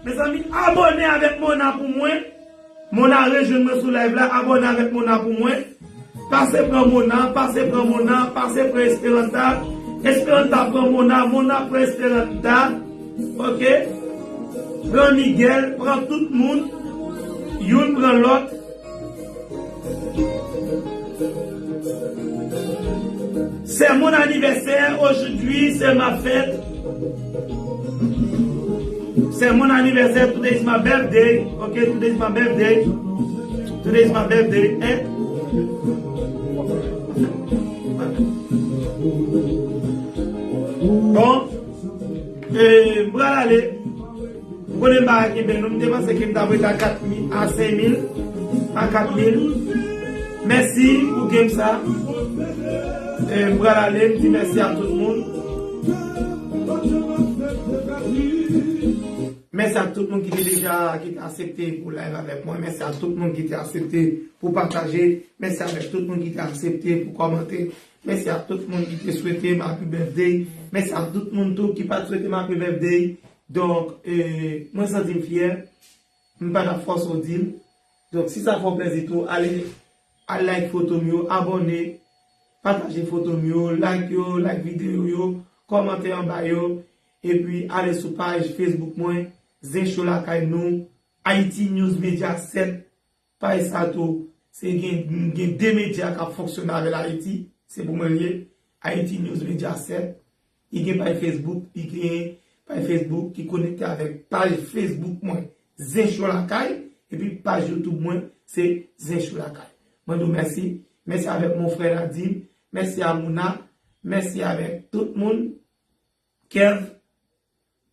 Mezanmi, abòne avèk Mona pou mwen. Mona, rejwenn mwen sou live la, abòne avèk Mona pou mwen. Pase pran Mona, pase pran Mona, pase pran Esperanta. Esperanta pran Mona, Mona pran Esperanta. Ok? Pran Miguel, pran tout moun. Youn pran lòt. C'est mon anniversaire aujourd'hui, c'est ma fête. C'est mon anniversaire, today is my birthday. Ok, today is my birthday. Today is my birthday. Hein? Bon, euh, m pral ale. Ou konnen m pa ka kenbe nou, m te panse ke m t ap rete a kat mil, a senk mil, a kat mil. Mèsi pou game sa. E, m pral ale, m di mèsi a tout moun. Mèsi a tout moun ki te deja, ki te aksepte pou live avèk mwen. Mèsi a tout moun ki te aksepte pou pataje. Mèsi avèk tout moun ki te aksepte pou kòmante. Mèsi a tout moun ki te swete m happy birthday. Mèsi a tout moun tou ki pa t swete m happy birthday. Donk, e, mwen santi m fyè, m pa t ap fòse w di l. Donk, si sa fè w plezi tou, ale, al like foto m yo, abòne, pataje foto m yo, like yo, like videyo yo, kòmante anba yo, epi ale sou paj Facebook mwen, Zen Show Lakay Nou, Haiti News Media sèt, paj sa tou, se gen, gen de medya k ap fonksyone avè l Ayiti, se pou mwen l ye, Haiti News Media sèt, li gen paj Facebook, li gen paj Facebook ki konekte avèk paj Facebook mwen, Zen Show Lakay, epi paj YouTube mwen, se Zen Show Lakay. Mwen di w mèsi, mèsi avèk mon frè Nadim, mèsi a Mouna, mèsi avèk tout moun, Kev,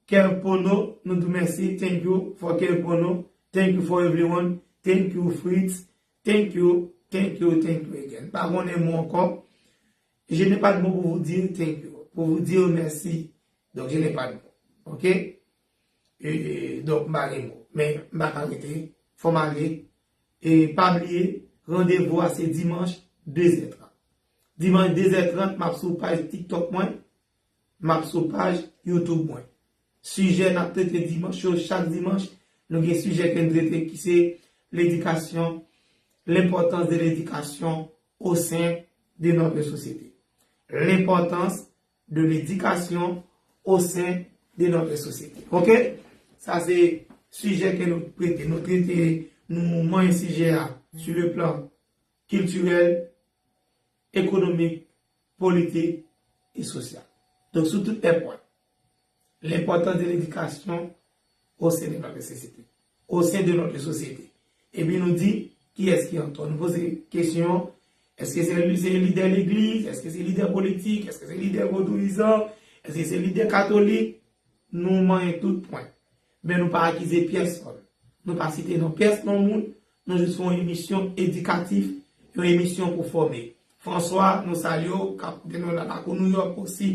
Kev Pono, nou di w mèsi. Thank you for Kev Pono. Thank you for everyone. Thank you, Fritz. Thank you, thank you, thank you again. M pa konnen mo ankò. Je n'ai pas de mots pour vous dire thank you. Pour vous dire merci. Donc, je n'ai pas de mots. Ok? E, donk, m pa gen mo. Men, m pa ka rete. Fò m ale. E pa bliye, randevou a se dimanch, de zè trant. Dimanch, de zè trant, m ap sou paj TikTok mwen. M ap sou paj YouTube mwen. Sijè n ap trete dimanch yo, chak dimanch, nou gen sijè ke n trete ki se ledikasyon, l'importance de l'éducation au sein de notre société. L'importance de l'éducation au sein de notre société. Ok? Sa se sijè ke nou trete. Nou trete, nou manyen sijè a sur le plan kiltirèl, ekonomik, politik e sosyal. Donk, sou tout lè pwen, lenpòtans de ledikasyon o sen de nòt sosyete. O sen de nòt sosyete. Epi nou di, kiyès ki antò? Nou poze kesyon, èske se, se lidè legliz? Èske se lidè politik? Èske se lidè vodouyizan? Èske se lidè katolik? Nou manyen tout pwen. Men nou pa akize pyèsonn. Nou pa site non pyès non moun. Nou jis fè yon emisyon edikatif, yon emisyon pou fòme. François, nou salye w, k ap koute nou nan lakou New York osi,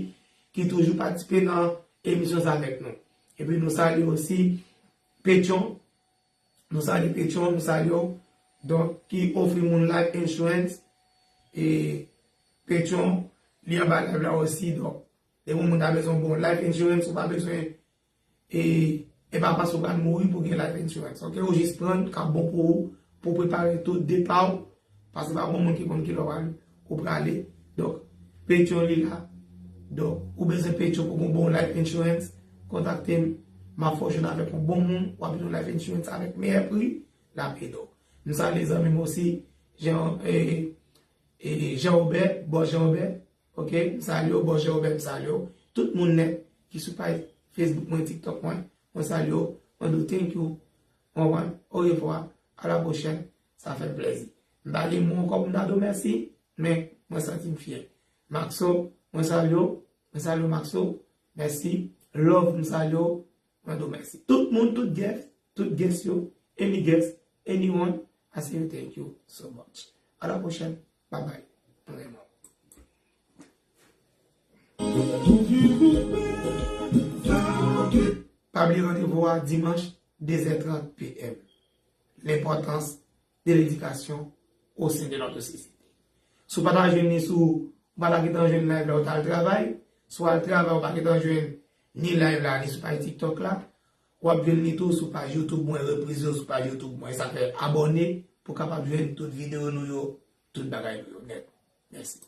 ki toujou patisipe nan emisyon sa avèk nou. Epi nou salye osi Petyon, nou salye Petyon, nou salye w. Donk, ki ofri moun life insurance. E Petyon, li anba live la osi. Donk, depi yon moun ta bezwen bon life insurance, ou pa bezwen e, e pa paske w pral mouri pou gen life insurance. Ok, ou jis pran l, k ap bon pou ou, pou w prepare tout depa w, paske pa gen moun ki konn kilè w pral, ou prale. Donk, Petyon li la. Donk, ou bezwen Petyon pou gon bon life insurance, kontakte m. M ap fè w jwenn avèk yon bon moun, w ap jwenn life insurance avèk meyè pri, l ap ede w. M salye zanmi m osi, Jean, e, e, Jean Robert, bòs Jean Robert, ok, m salye w, bòs Jean Robert, m salye w. Tout moun nèt ki sou paj Facebook mwen, TikTok mwen, mwen salye w, mwen di w thank you, mwen, mwen, orevwa, a la pwochèn, sa fè m plèzi. M pa gen mo ankò pou m ta di w mèsi, men mwen santi m fyè. Maxo, mwen salye w, mwen salye w Maxo, mèsi, love, m salye w, mwen di w mèsi. Tout moun, tout guest, tout guest yo, any guest, anyone, I say thank you so much. A la pwochèn, bye bye. Mwen renmen w. Pa bliye randevou a dimanch, de zè trant P M. Lenpòtans de ledikasyon o sen de notre sosyete. Si w pa ta jwenn li sou, ou pa ta gentan jwenn live la, ou t al travay, si w al travay, ou pa gentan jwenn ni live la, ni sou paj TikTok la, w ap jwenn li tou sou paj YouTube mwen, repriz yo sou paj YouTube mwen. Sa fè abòne pou w kapab jwenn tout videyo nou yo, tout bagay nou yo nèt. Mèsi.